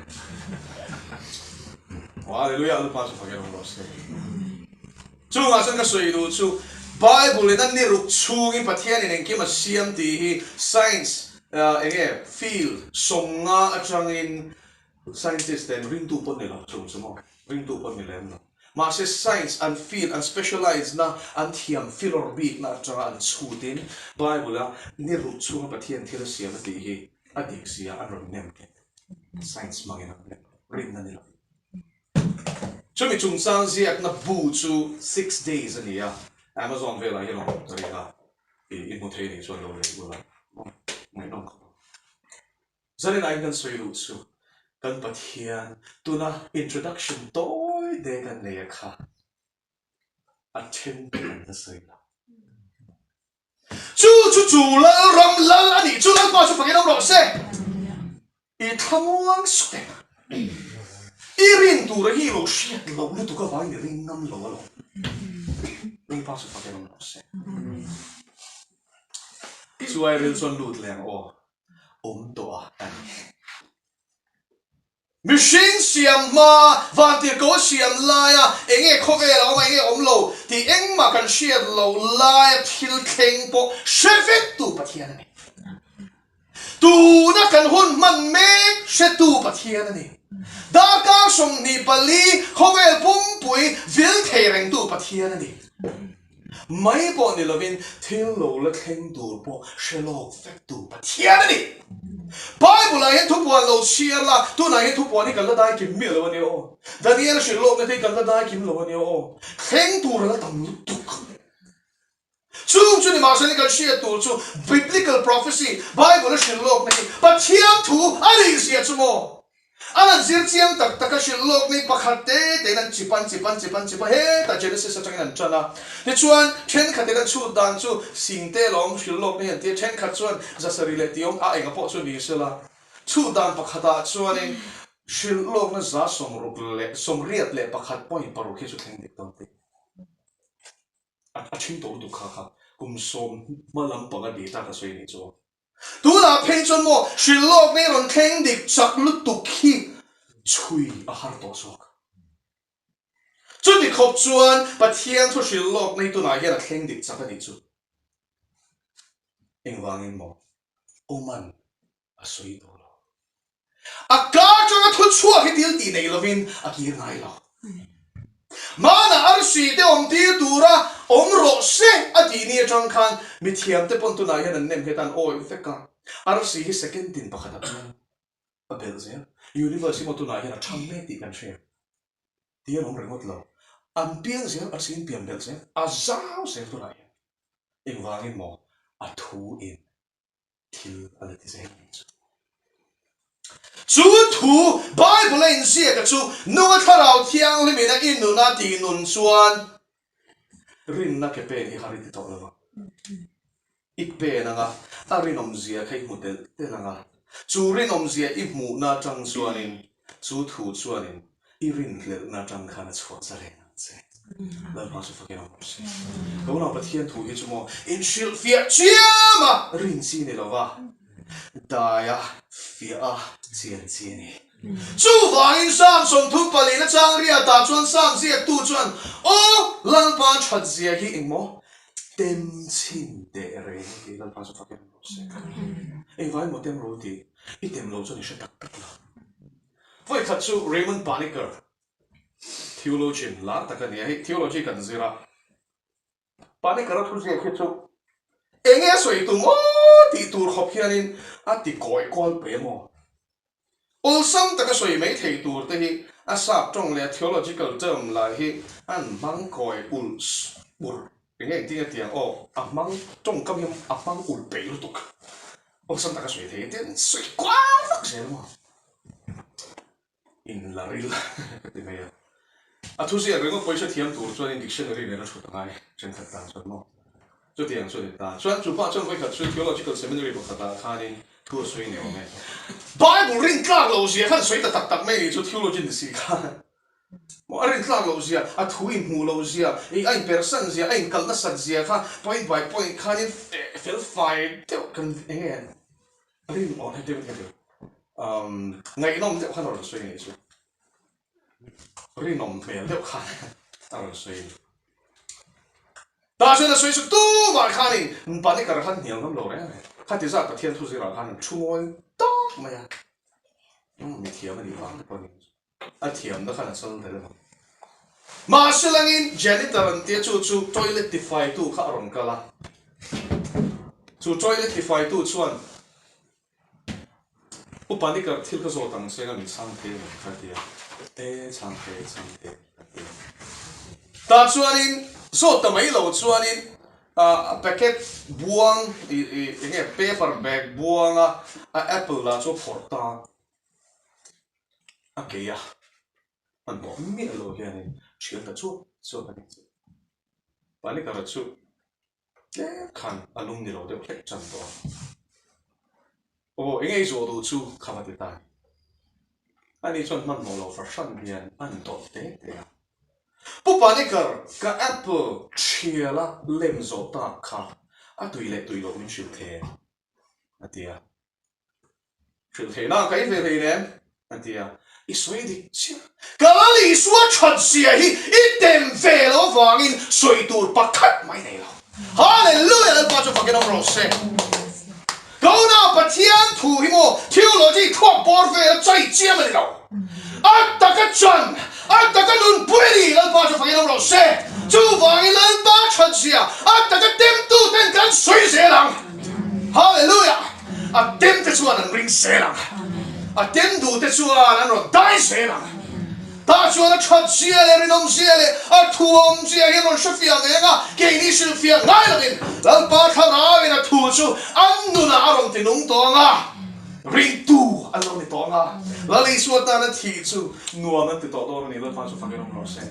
Hallelujah Lalpa chu fakin awm rawh se. Chungah chuan ka sawi duh chu Bible in a ni ruk chhungin Pathianin engkim a siam tih hi science enge field 50 atangin Scientist ten ringtu pawh ni lo chung chu maw? Ringtu pawh ni lem lo. Mahse science an field, an specialize na, an thiam filawr bikna atanga an chhutin Bible a ni ruk chhunga Pathian thil a siam a tih hi a dik zia an rawn nem thin. Science hmangin an nem rinna ni lo. Chumi chungchang ziakna bu chu 6 days a ni a, Amazon velah hian a awm ka ring a, i hmu thei nih chuan lo lei ula ngaihnawm khawp ang. Zaninah kan sawi luh chu kan Pathian tuna introduction tawi te kan nei a kha a then te kan la sawi lo. Chu chu chu Lalram Lal a nih chu Lalpa chu fakin awm rawh se. I thlamuang suk em? I rin tura hi lo hriat loh lutuk avangin i ring ngam lo alawm. Lalpa chu fakin awm rawh se. Chuai ril chuan lut leng aw. awm tawh a a ni. Mihring siam hma, vantirhkoh siam laia enge khawvel a awm a, enge awm lo tih engmah kan hriat loh laia thil thleng pawh hre vektu Pathian a ni. Tuna kan hun hman mek hretu Pathian a ni. Darkar 24 khawvel pumpui vil thei rengtu Pathian a ni. Mai pawh ni lovin thil lo la thleng tur pawh hre lawk vektu Pathian a ni. Bible-ah hian thupuan lo chhiar la, tunah hian thupuan hi kan la dai kim miah lo a nia aw. Daniel-a hrilh lawkna te hi kan la dai kim lo a nia aw. Thleng tur a la tam lutuk. Chung chu nimahsela kan hriat tur chu Biblical prophecy, Bible-a hrilh lawkna hi Pathian thu a nih zia chu maw? An han zir chiang tak tak a, hrilh lawk ni pakhat te tein an chip an chip an chip an chip a, hetah Genesis atangin an tan a. Tichuan, thenkhatin an chhut dan chu sing te lawm hrilh lawk ni an ti a, thenkhat chuan zasarih leh tiawm a enga pawh chu ni sela. Chhut dan pakhatah chuanin hrilh lawkna 61.6 hi chu thleng dik dawn tih a thin tawh lutuk kha kha kum sawm hma lampanga data ka sawi nih chu. Tunah phei chuan maw hrilh lawk nei rawn thleng dik chak lutuk hi chhui a har tawh zawk. Chuti khawp chuan Pathian thu hrilh lawk nei tunah hian a thleng dik chak a nih chu. Engvangin maw Oman a sawi tawh lo. A ka atanga thu chhuak hi thil tih nei lovin a kir ngai lo. Hmanah arsi te awm tir tura awm rawh se a tih ni atang khan mithiam te pawn tunah hian an nem nghet a, an awih vek a. Arsi hi second tin pakhat ah chuan a belh zel. Universe hi maw tunah hian a thang mek tih kan hria. Ti an awm ringawt lo. An piang zel, arsi in pian belh zel, a zau zel tunah hian. Engvangin maw a thu in thil a la ti zel ang chu. Chu thu Bible a inziak a chu Nunga Thlarau Thianghlimin a inun a tih nun chuan rinna ke pen hi har i ti tawh lo vang. I pen anga a rinawmzia kha i hmu telh telh anga chu rinawmzia i hmuhna atang chuanin chu thu chuanin I rinhlelhna atang khan a chhuah za reng ang che. Lalpa chu fakin awm rawh se. Ka unau Pathian thu hi chu maw inhrilhfiah chiam a rin chi ni lova, dai a, fiah a, chian chi a ni. Chuvangin Psalm 34 na chang riatah chuan Psalm ziaktu chuan, Aw Lalpa that zia hi engmaw tem chhin teh reng a ti. Lalpa chu fakin awm rawh se. Engvai maw tem ro tih i tem lo chuan i hre tak tak lo. Vawikhat chu Raymond Panikkar, theologian lar tak a ni a, hei theology kan zir a, Panikkar-a thuziak hi chu eng nge a sawi tum aw tih tur khawp hianin a ti kawi kual pui emaw? Awlsam taka sawi mai thei tur te hi a sap tawng leh a theological term lai hi an hmang kawi ulh ur eng nge engtin nge tiang aw a hmang tawngkam hi a hmang ulh peih lutuk awlsam taka sawi thei te an sawi kual vak zel maw? In la ril ka ti mai a. A thuziak ringawt pawisa thiam tur chuanin dictionary nen a thut a ngai thenkhat tan chuan maw? Chutiang chu a ni ta. Chuan chu pah chuan vawikhat chu Theological Seminary pakhatah khanin thu a sawi ni awm e. Bible rin tlak loh zia khan sawi ta tak tak mai ni chu theology ni si khan maw a rin tlak loh zia, a thu inhmuh loh zia, ih a inpersan zia, a inkalh nasat zia kha point by point khanin fel fai deuh kan eng nge Rinawm heti deuh heti umm ngaihnawm deuh khan a rawn sawi ngei chu. Rinawm hmel deuh khan a rawn sawi. Tah chuan a sawi chu tumah khanin Panikar khan hnial ngam lo reng reng. Khati zat Pathian thu zirah khan an thu ngawi tawp mai a. Umm mithiam a nih vang te pawh a ni. A thiamna khan a chal tel lo. Mahse langin janitor an tia chu chu toilet tifaitu kha a rawn kal a. Chu toilet tifaitu chuan Upa Nikar thil ka zawt ang che nga min chhang thei ang kha tia. E chhang thei chhang thei ka ti a. Tah chuanin zawt ta mai lo chuanin a packet buang ih ih enge paper bag buanga a apple lah chu a phawrh ta a. A kei a, hmanhmawh miah lo hianin thian ta chuap chuap a ni chu. Panikara chu tlem khan a lung ni lo deuh hlek tan tawh a. Aw, eng nge i zawh duh chu kha va ti ta a ni. Ani chuan hmanhmawh lo fahran hian a han dawt te te a. Pu Panikar, ka apple thiala lem zawh tak kha a tui leh tui loh min hrilh thei em? a ti a. Hrilh theihna ka ei ve hlei nem, a ti a. I sawi dik chiah. Ka Lal Isua that zia hi i tem ve lo avangin sawi tur pakhat mai nei lo. Hallelujah! Lalpa chu fakin awm rawh se. Ka unau Pathian thu hi maw theology thluak bawr vel a chai chiam a ni lo. A taka chan, a taka nunpui a ni. Lalpa chu fakin awm rawh se. Chuvangin Lalpa that zia a taka temtu ten kan sawi zel ang. Hallelujah! A tem te chuan an ring zel ang. A tem duh te chuan an rawn dai zel ang. Tah chuan a that zia leh rinawm zia leh a thuawm zia hi an rawn hrefiah ve ang a, keini hrilhfiah ngai lovin Lalpa Thlarauin a thu chu an nunah a rawn ti nung tawh ang a, ringtu an lo ni tawh ang a, Lal Isua tana thih chu nuam an ti tawh dawn a ni, Lalpa chu fakin awm rawh se.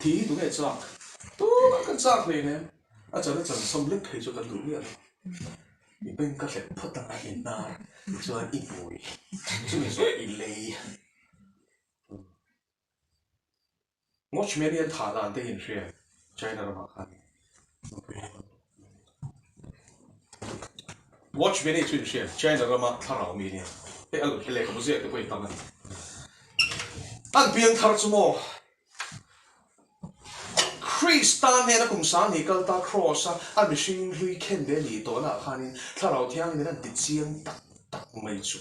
Thih hi tunge chak? Tunah kan chak hleinem, a chan a chan sawm lek phei chu kan duh miah lo. I beng ka hlep phawt ang a, i hnar tichuan i hmui chumi zawh i lei. Watchman hi an thah dan te hi an hria China ramah khan. Watchman hi chu in hria China rama thlarau mi nia. Hei a lehkhabu ziak te pawh hi tam a ni. An piang thar chu maw Krista hnena kum sang hi kal ta Kraws a a mihring hlui khen ve nih tawhnaah khanin Thlarau Thianghlim in an ti chiang tak tak mai chu.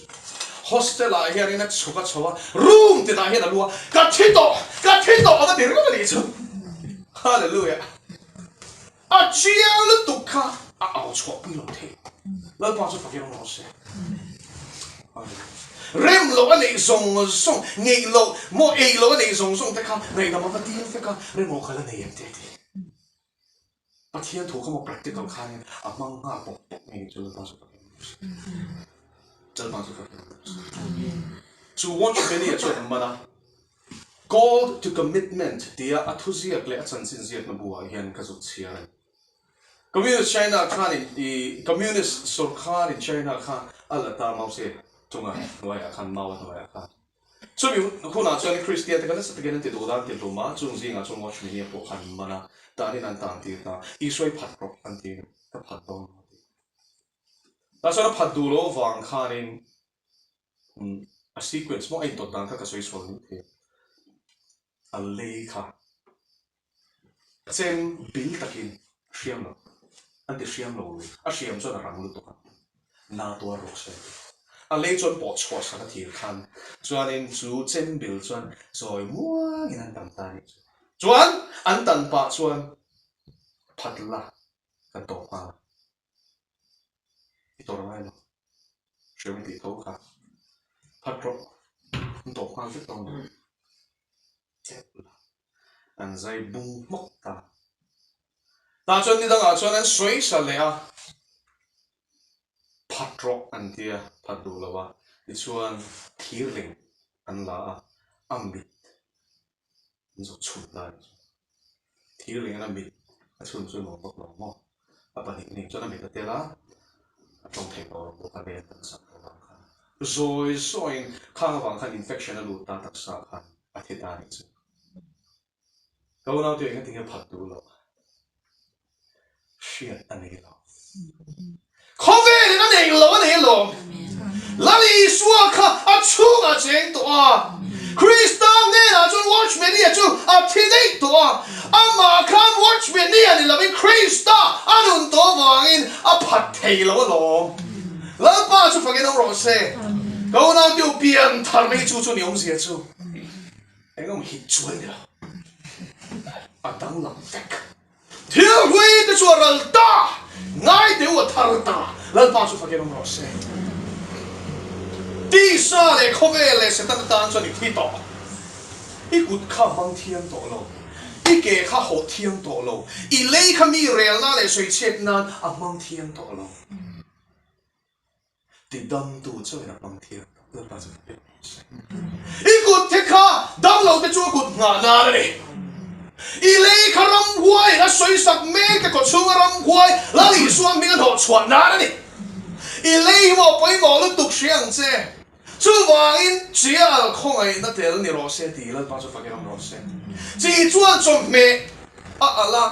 Hostel ah hianin a chhuk a chho a, room tinah hian a lu a, ka thi tawh, ka thi tawh a va ti ringawt a nih chu. Hallelujah! A chiang lutuk kha a au chhuah pui lo thei. Lalpa chu fakin awm rawh se. Rem loh a neih zawng zawng, ngeih loh, maw ei loh a neih zawng zawng te kha ngaihdam a va dil vek a, rem aw ka la nei em te a ti. Pathian thu kha maw practical khanin a hmang nghal pawp pawp ngei chu Lalpa chu fakin awm rawh se. Lalpa chu fakin awm rawh se. Chu watchman-i chuan a man a. Called to Commitment tia a thuziak leh a chanchin ziakna buah hian ka zuk chhiar a ni. Communist China khanin i Communist sawrkharin China kha a la ta Mao Tse Tung-a hnuaiah khan Mao-a hnuaiah khan. Chumi hunah chuan Kristian te kha nasa takin an ti duh dan ti hlum a, chung zingah chuan Watchman-i pawh khan man a, tanin an tan tir ta, Isua i phat rawh an ti, ka phat dawn lo a ti. Tah chuan a phat duh loh avang khanin A sequence maw a intawt dan kha ka sawi sual mai thei a, a lei kha chem bil takin a hriam lo, an ti hriam lo lui, a hriam chuan a rang lutuk a, na tuar rawh se a ti. A lei chuan pawh chhuah sak a thir khan chuanin chu chem bil chuan chawi muangin an tan ta a nih chu. Chuan an tan pah chuan phat la kan tawp nghal a. I tawrh ngai lo. Hreu i tih tho kha. Phat rawh. An tawp nghal vek dawn lo. Tep la. An zai bung hmawk ta. Tah chuan ni dangah chuan an sawi sa leh a. Phat rawh an ti a, phat duh lo a. Tichuan thir ring an la a, a mit An zawh chhun ta a nih chu. Thir leh a mit a chhun chu nuam bawk lo maw? A pahnihni chuan a mit a tel a, a tawng thei tawh lo bawk a, leh an sak tawh vang khan. Zawi zawiin khang avang khan infection a lut ta taksa khan a thi ta a nih chu. Ka unaute engatinge phat duh loh? Hriat a nei lo. Khawvelin a nei lo a nei alawm. Lal Isua kha a chhungah cheng tawh a. Krista hnenah chuan Watchmania chu a thi daih tawh a. Amah khan Watchmania ni lovin Krista a nun tawh avangin a phat thei lo alawm. Lalpa chu fakin awm rawh se. Ka unau te u pian thar mai chu chu ni awmzia chu. Engemaw hit chuai ni lo. A danglam vek. Thil hlui te chu a ral ta, ngai teh u a thar ta, Lalpa chu fakin awm rawh se. Tisa leh khawvel leh Setana tan chuan i thi tawh. I kut kha hmang thiang tawh lo, i ke kha hawh thiang tawh lo, i lei kha mi relna leh sawichhiat nan a hmang thiang tawh lo. Tidamtu chuan a hmang thiam tak Lalpa chu ka pek rawh se. I kut te kha damlo te chu a kut nghah nan a ni. I lei kha ramhuai in a sawisak mek te kawchhunga ramhuai Lal Isua hming a hnawh chhuah nan a ni. I lei hi maw pawimawh lutuk hria ang che. Chuvangin chial khawngaihna tel ni rawh se ti Lalpa chu fakin awm rawh se. Chi chuan chawhmeh a alh a,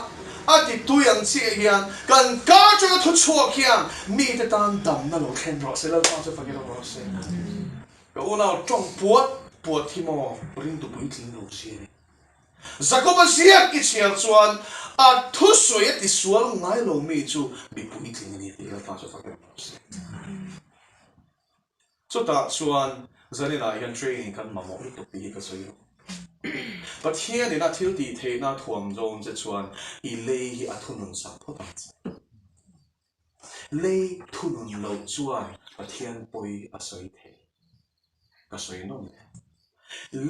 a ti tui ang chiah hian kan ka atanga thu chhuak hian mite tan damna lo thlen rawh se, Lalpa chu fakin awm rawh se. Ka unau tawng puat. Puat hi maw ringtu puitling lo si a ni. Jakoba ziak i chhiar chuan a thusawi a tisual ngai lo mi chu mi puitling a ni tih Lalpa chu fak em rawh se. Chutah chuan zaninah hian training kan mamawh lutuk tih hi ka sawi lo. Pathianin a thil tih theihna a thuam dawn che chuan i lei hi a thunun sak phawt ang che. Lei thunun loh chuan Pathian pawi a sawi thei. Ka sawi nawm le.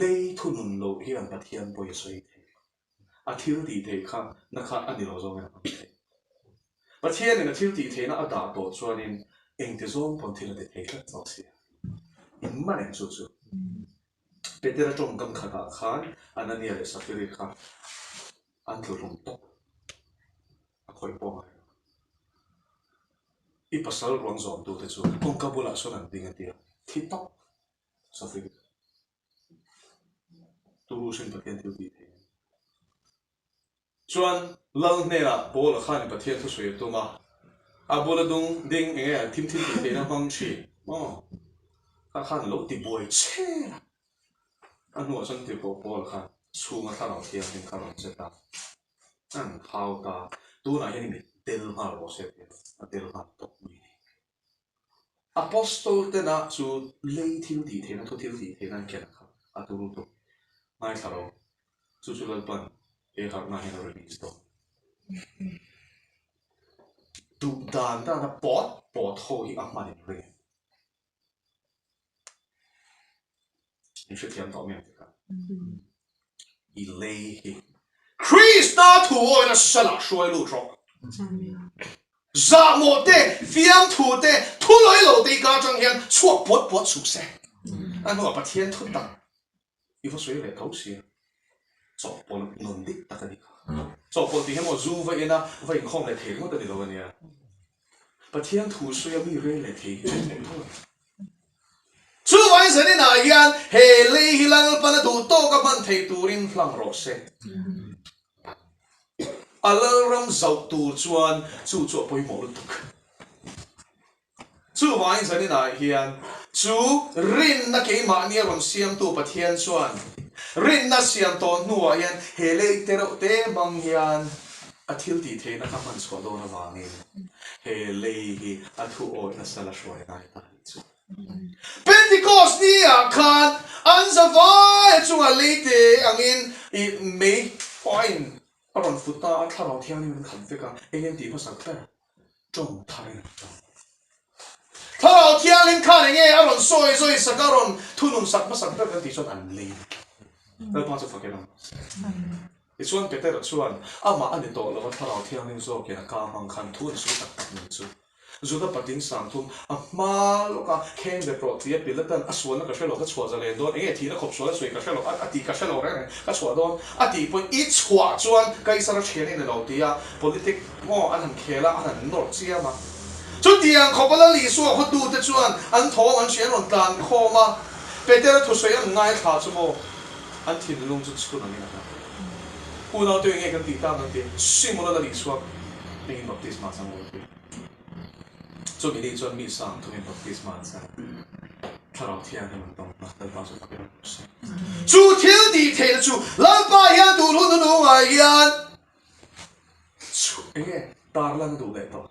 Lei thunun loh hian Pathian pawi a sawi thei. A thil tih theih kha na kha a ni lo zawngin a hmang thei. Pathianin a thil tih theihna a dah tawh chuanin engti zawng pawn thil a ti thei tlat zawk si a. In man em chu chu? Petera tawngkam khatah khan Anania leh Safiri kha an tlu hlum tawp. A khawih pawh ngai lo. I pasal ruang zawmtute chu kawngka bulah sawn an ding a ti a, thi tawp Safiri. Turu hrin Pathian thil tih theih a ni. Chuan Lal hnenah Paula khan Pathian thusawi a tum a, a bula dung ding eng nge an thim thil tih theihna hmang thin maw? Kha khan lo ti buai chher a. A hnuah chuan tirhkoh Paula khan chhunga thlarau thianghlim kha a rawn che ta. An hau ta. Tunah hian i mit tel nghal rawh se tia a tel nghal tawp mai a ni. Apostol tena chu lei thil tih theihna, thu thil tih theihna an ken kha a turu tawh. Ngaithla ro, chu chu Lalpan he harhna hian a release dawn. Duh dan dana pawt pawt ho hi a hman in ring. In hrethiam tawh mi ang tikah i lei hi Krista thu awina salah hruai lut rawh. Zahmawh te, fiamthu te, thu lawi lo te i ka atang hian chhuak puat puat suh se. A hnuah Pathian thu tak I va sawi leh tho sia. Chawhpawlh nun dik tak a ni kha. Chawhpawlh tih hi maw zu va ina va inkhawm leh thei ringawt a ni lo a nia. Pathian thu sawi a mi rel leh thei hi chawhpawlh tho a ni. Chuvangin zaninah hian he lei hi Lalpana duh tawka hman thei turin hlang rawh se. A Lalram zauh tur chuan chu chu a pawimawh lutuk. Chuvangin zaninah hian chu rinna keimahni a rawn siamtu Pathian chuan rinna siam tawh hnuah hian he lei te reuh te hmang hian a thil tih theihna kha hman chhuah dawn avangin he lei hi a thu awih nasa la hruai ngai ta anih chu. Pentecost ni ah khan an zavai a chungah lei te angin ih mei wine a rawn fut ta a, Thlarau Thianghlim an khat vek a, eng en tih hmasak ber? Tawng tharin an tawng. Thlarau Thianghlim khan enge a rawn sawi zawi sak a rawn thunun sak hmasak ber kan tih chuan an lei Lalpa chu fakin awm rawh se. Tichuan Petera chuan amah a ni tawh lo a Thlarau Thianghlim zawkin a ka hmang khan thu an sawi tak tak mai chu. Juda patling sangthum a hma lawk a kheng bet rawh tia Pilatan a sualna ka hre lo ka chhuah zalen dawn enge thihna khawp sual a sawi ka hre lo a tih ka hre lo reng reng ka chhuah dawn a tih pawhin i chhuah chuan Kaisara thian i ni lo tia politic maw an han khel a an han nawr chiam a chutiang khawpa Lal Isua hawtute chuan an thawm an hria an rawn tlan khawm a Petera thusawi an ngaithla chu maw an thinlung chu chhun angin a hlat Unaute enge kan tih tak ang tih Simona Lal Isua hmingin baptisma chang rawh tih. Chumi ni chuan mi sang thumin baptisma an chang. Thlarau Thianghlim an tawng a, Lalpa chu fakin awm rawh se. Chu thil tih theihna chu Lalpa hian tun hun hnungah hian chu enge tarlan a duh leh tawh?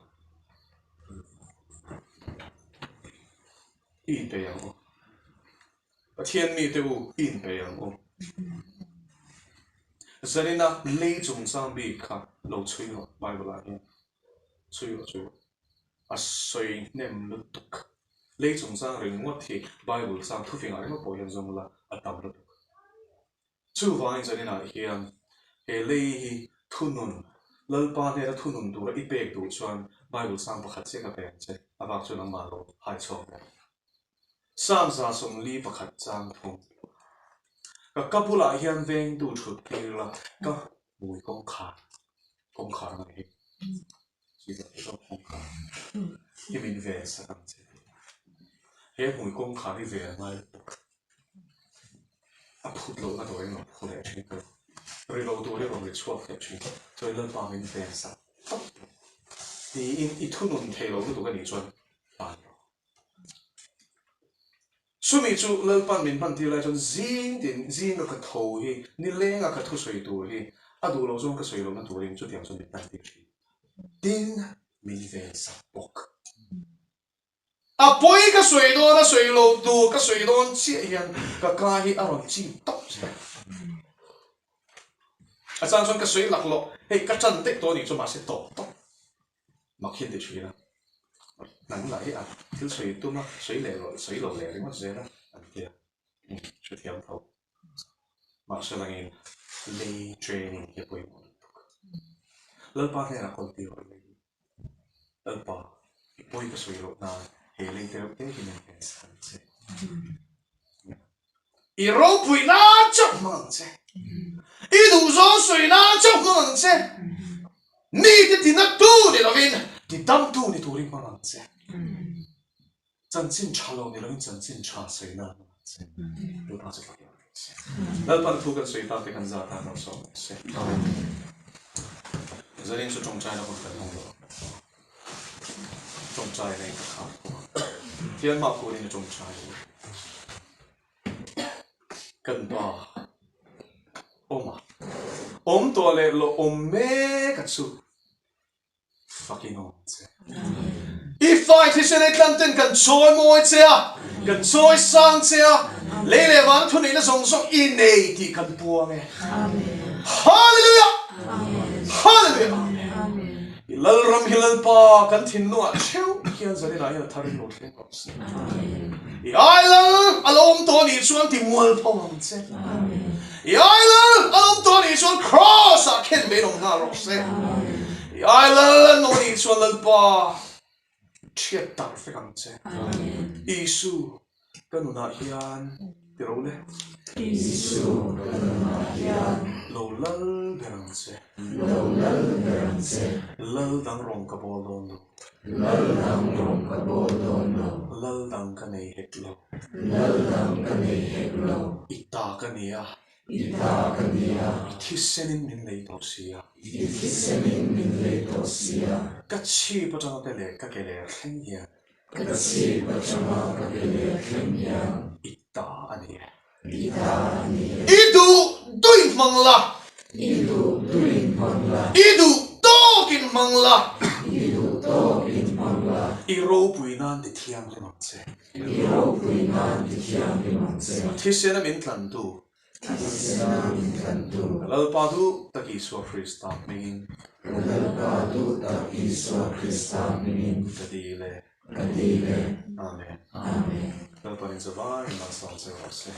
I inpeih ang u. Pathian mite u, i inpeih ang u. Zanina lei chungchang bik kha lo chhui rawh Bible-ah hian. Chhui rawh chhui rawh. A sawi hnem lutuk. Lei chungchang ringawt hi Bible chang thufingah ringawt pawh hian zawng la a tam lutuk. Chuvangin zaninah hian he lei hi thunun, Lalpa hnena thunun tura i pek duh chuan Bible chang pakhat chiah ka pe ang che, a bak chu nangmah lo hai chhuak ve. Psalm 41 chang thung. Ka ka bulah hian vengtu thut tir la, ka hmui kawngkhar, kawngkhar ang hi, kawngkhar hi min ven sak ang che. He hmui kawngkhar hi ven a ngai lutuk. A phut lohna tur in rawn phu leh thin ka lo. Ri lo tur hi rawn ri chhuak leh thin. Chuan Lalpa min ven sak tawp tiin i thunun thei lo lutuk a nih chuan hlan rawh. Chumi chu Lalpan min hman tir lai chuan zing tin zinga ka tho hi nilenga ka thusawi tur hi a duh loh zawng ka sawi lohna turin chutiang chuan min hman tir thin. Tin, min ven sak bawk. A pawi ka sawi dawn a sawi lo tur ka sawi dawn chiah hian ka ka hi a rawn chim tawp zel. A chang chuan ka sawi laklawh, hei ka tan daih tawh a nih chu mahse tawp tawp mak hian ti thin a. Nang lah hi a thil sawi tum a, sawi leh lo sawi lo leh ringawt zel a an tia. Hrethiam tho. Mahse langin lei training hi a pawimawh lutuk. Lalpa hnenah kawl tir rawh lei hi. Lalpa, i pawi ka sawi loh nan he lei te reuh te hi min en sak ang che. I ropui nan chauh hmang ang che. I duhzawng sawi nan chauh hmang ang che. Mite tinattu ni lovin tidamtu ni turin hmang ang che. Chanchin tha lo ni lovin chanchin tha sawi nan hmang ang che. Lalpa chu fak rawh se. Lalpan thu kan sawi tak te kan zat a kan sawm rawh se. Zanin chu tawngtaina hun kan hmang lo. Tawngtaina in ka khar bawk a. Thian mah kunin a tawngtai a ni. Kan pa awm a. Awm tawh leh lo awm mek a chu. Fakin awm che. I fai thisen ei tlang ten kan chawi mawi che a, kan chawi sang che a, lei leh vana thuneihna zawng zawng i nei tih kan puang e. Hallelujah! Hallelujah! Amen. I Lalram hi Lalpa kan thinlungah theuh hian zaninah hian a thar in lo thleng rawh se. I ai Lal a lo awm tawh anih chuan ti mual pho ang che. I ai Lal a lo awm tawh anih chuan Kraws ah khen ve in awm nghal rawh se. I ai Lal an awm anih chuan Lalpa thiat tar vek ang che. Isu ka nunah hian ti ro le. Isu ka nunah hian. Lo lal ber ang che. Lo lal ber ang che. Lal dang rawng ka bawl dawn lo. Lal dang rawng ka bawl dawn lo. Lal dang ka nei hek lo. Lal dang ka nei hek lo. I ta ka ni a. I ta ka ni a. I thisenin min lei tawh si a. I thisenin min lei tawh si a. Ka chhip atanga ka leh ka ke leh thleng hian. Ka chhip atanga ka ke leh thleng hian. I ta a ni e. I ta a ni e. I duh duin hmang la. I duh duin hmang la. I duh tawkin hmang la. I duh tawkin hmang la. I ropui nan ti thianghlim ang che. I ropui nan ti thianghlim ang che. Thisena min tlantu. Thisena min tlantu. Ka Lalpa duh tak Isua Krista hmingin. Ka Lalpa duh tak Isua Krista hmingin. Ka dil e. Ka dil e. Amen. Amen. Lalpanin zavaiin malsawm che rawh se.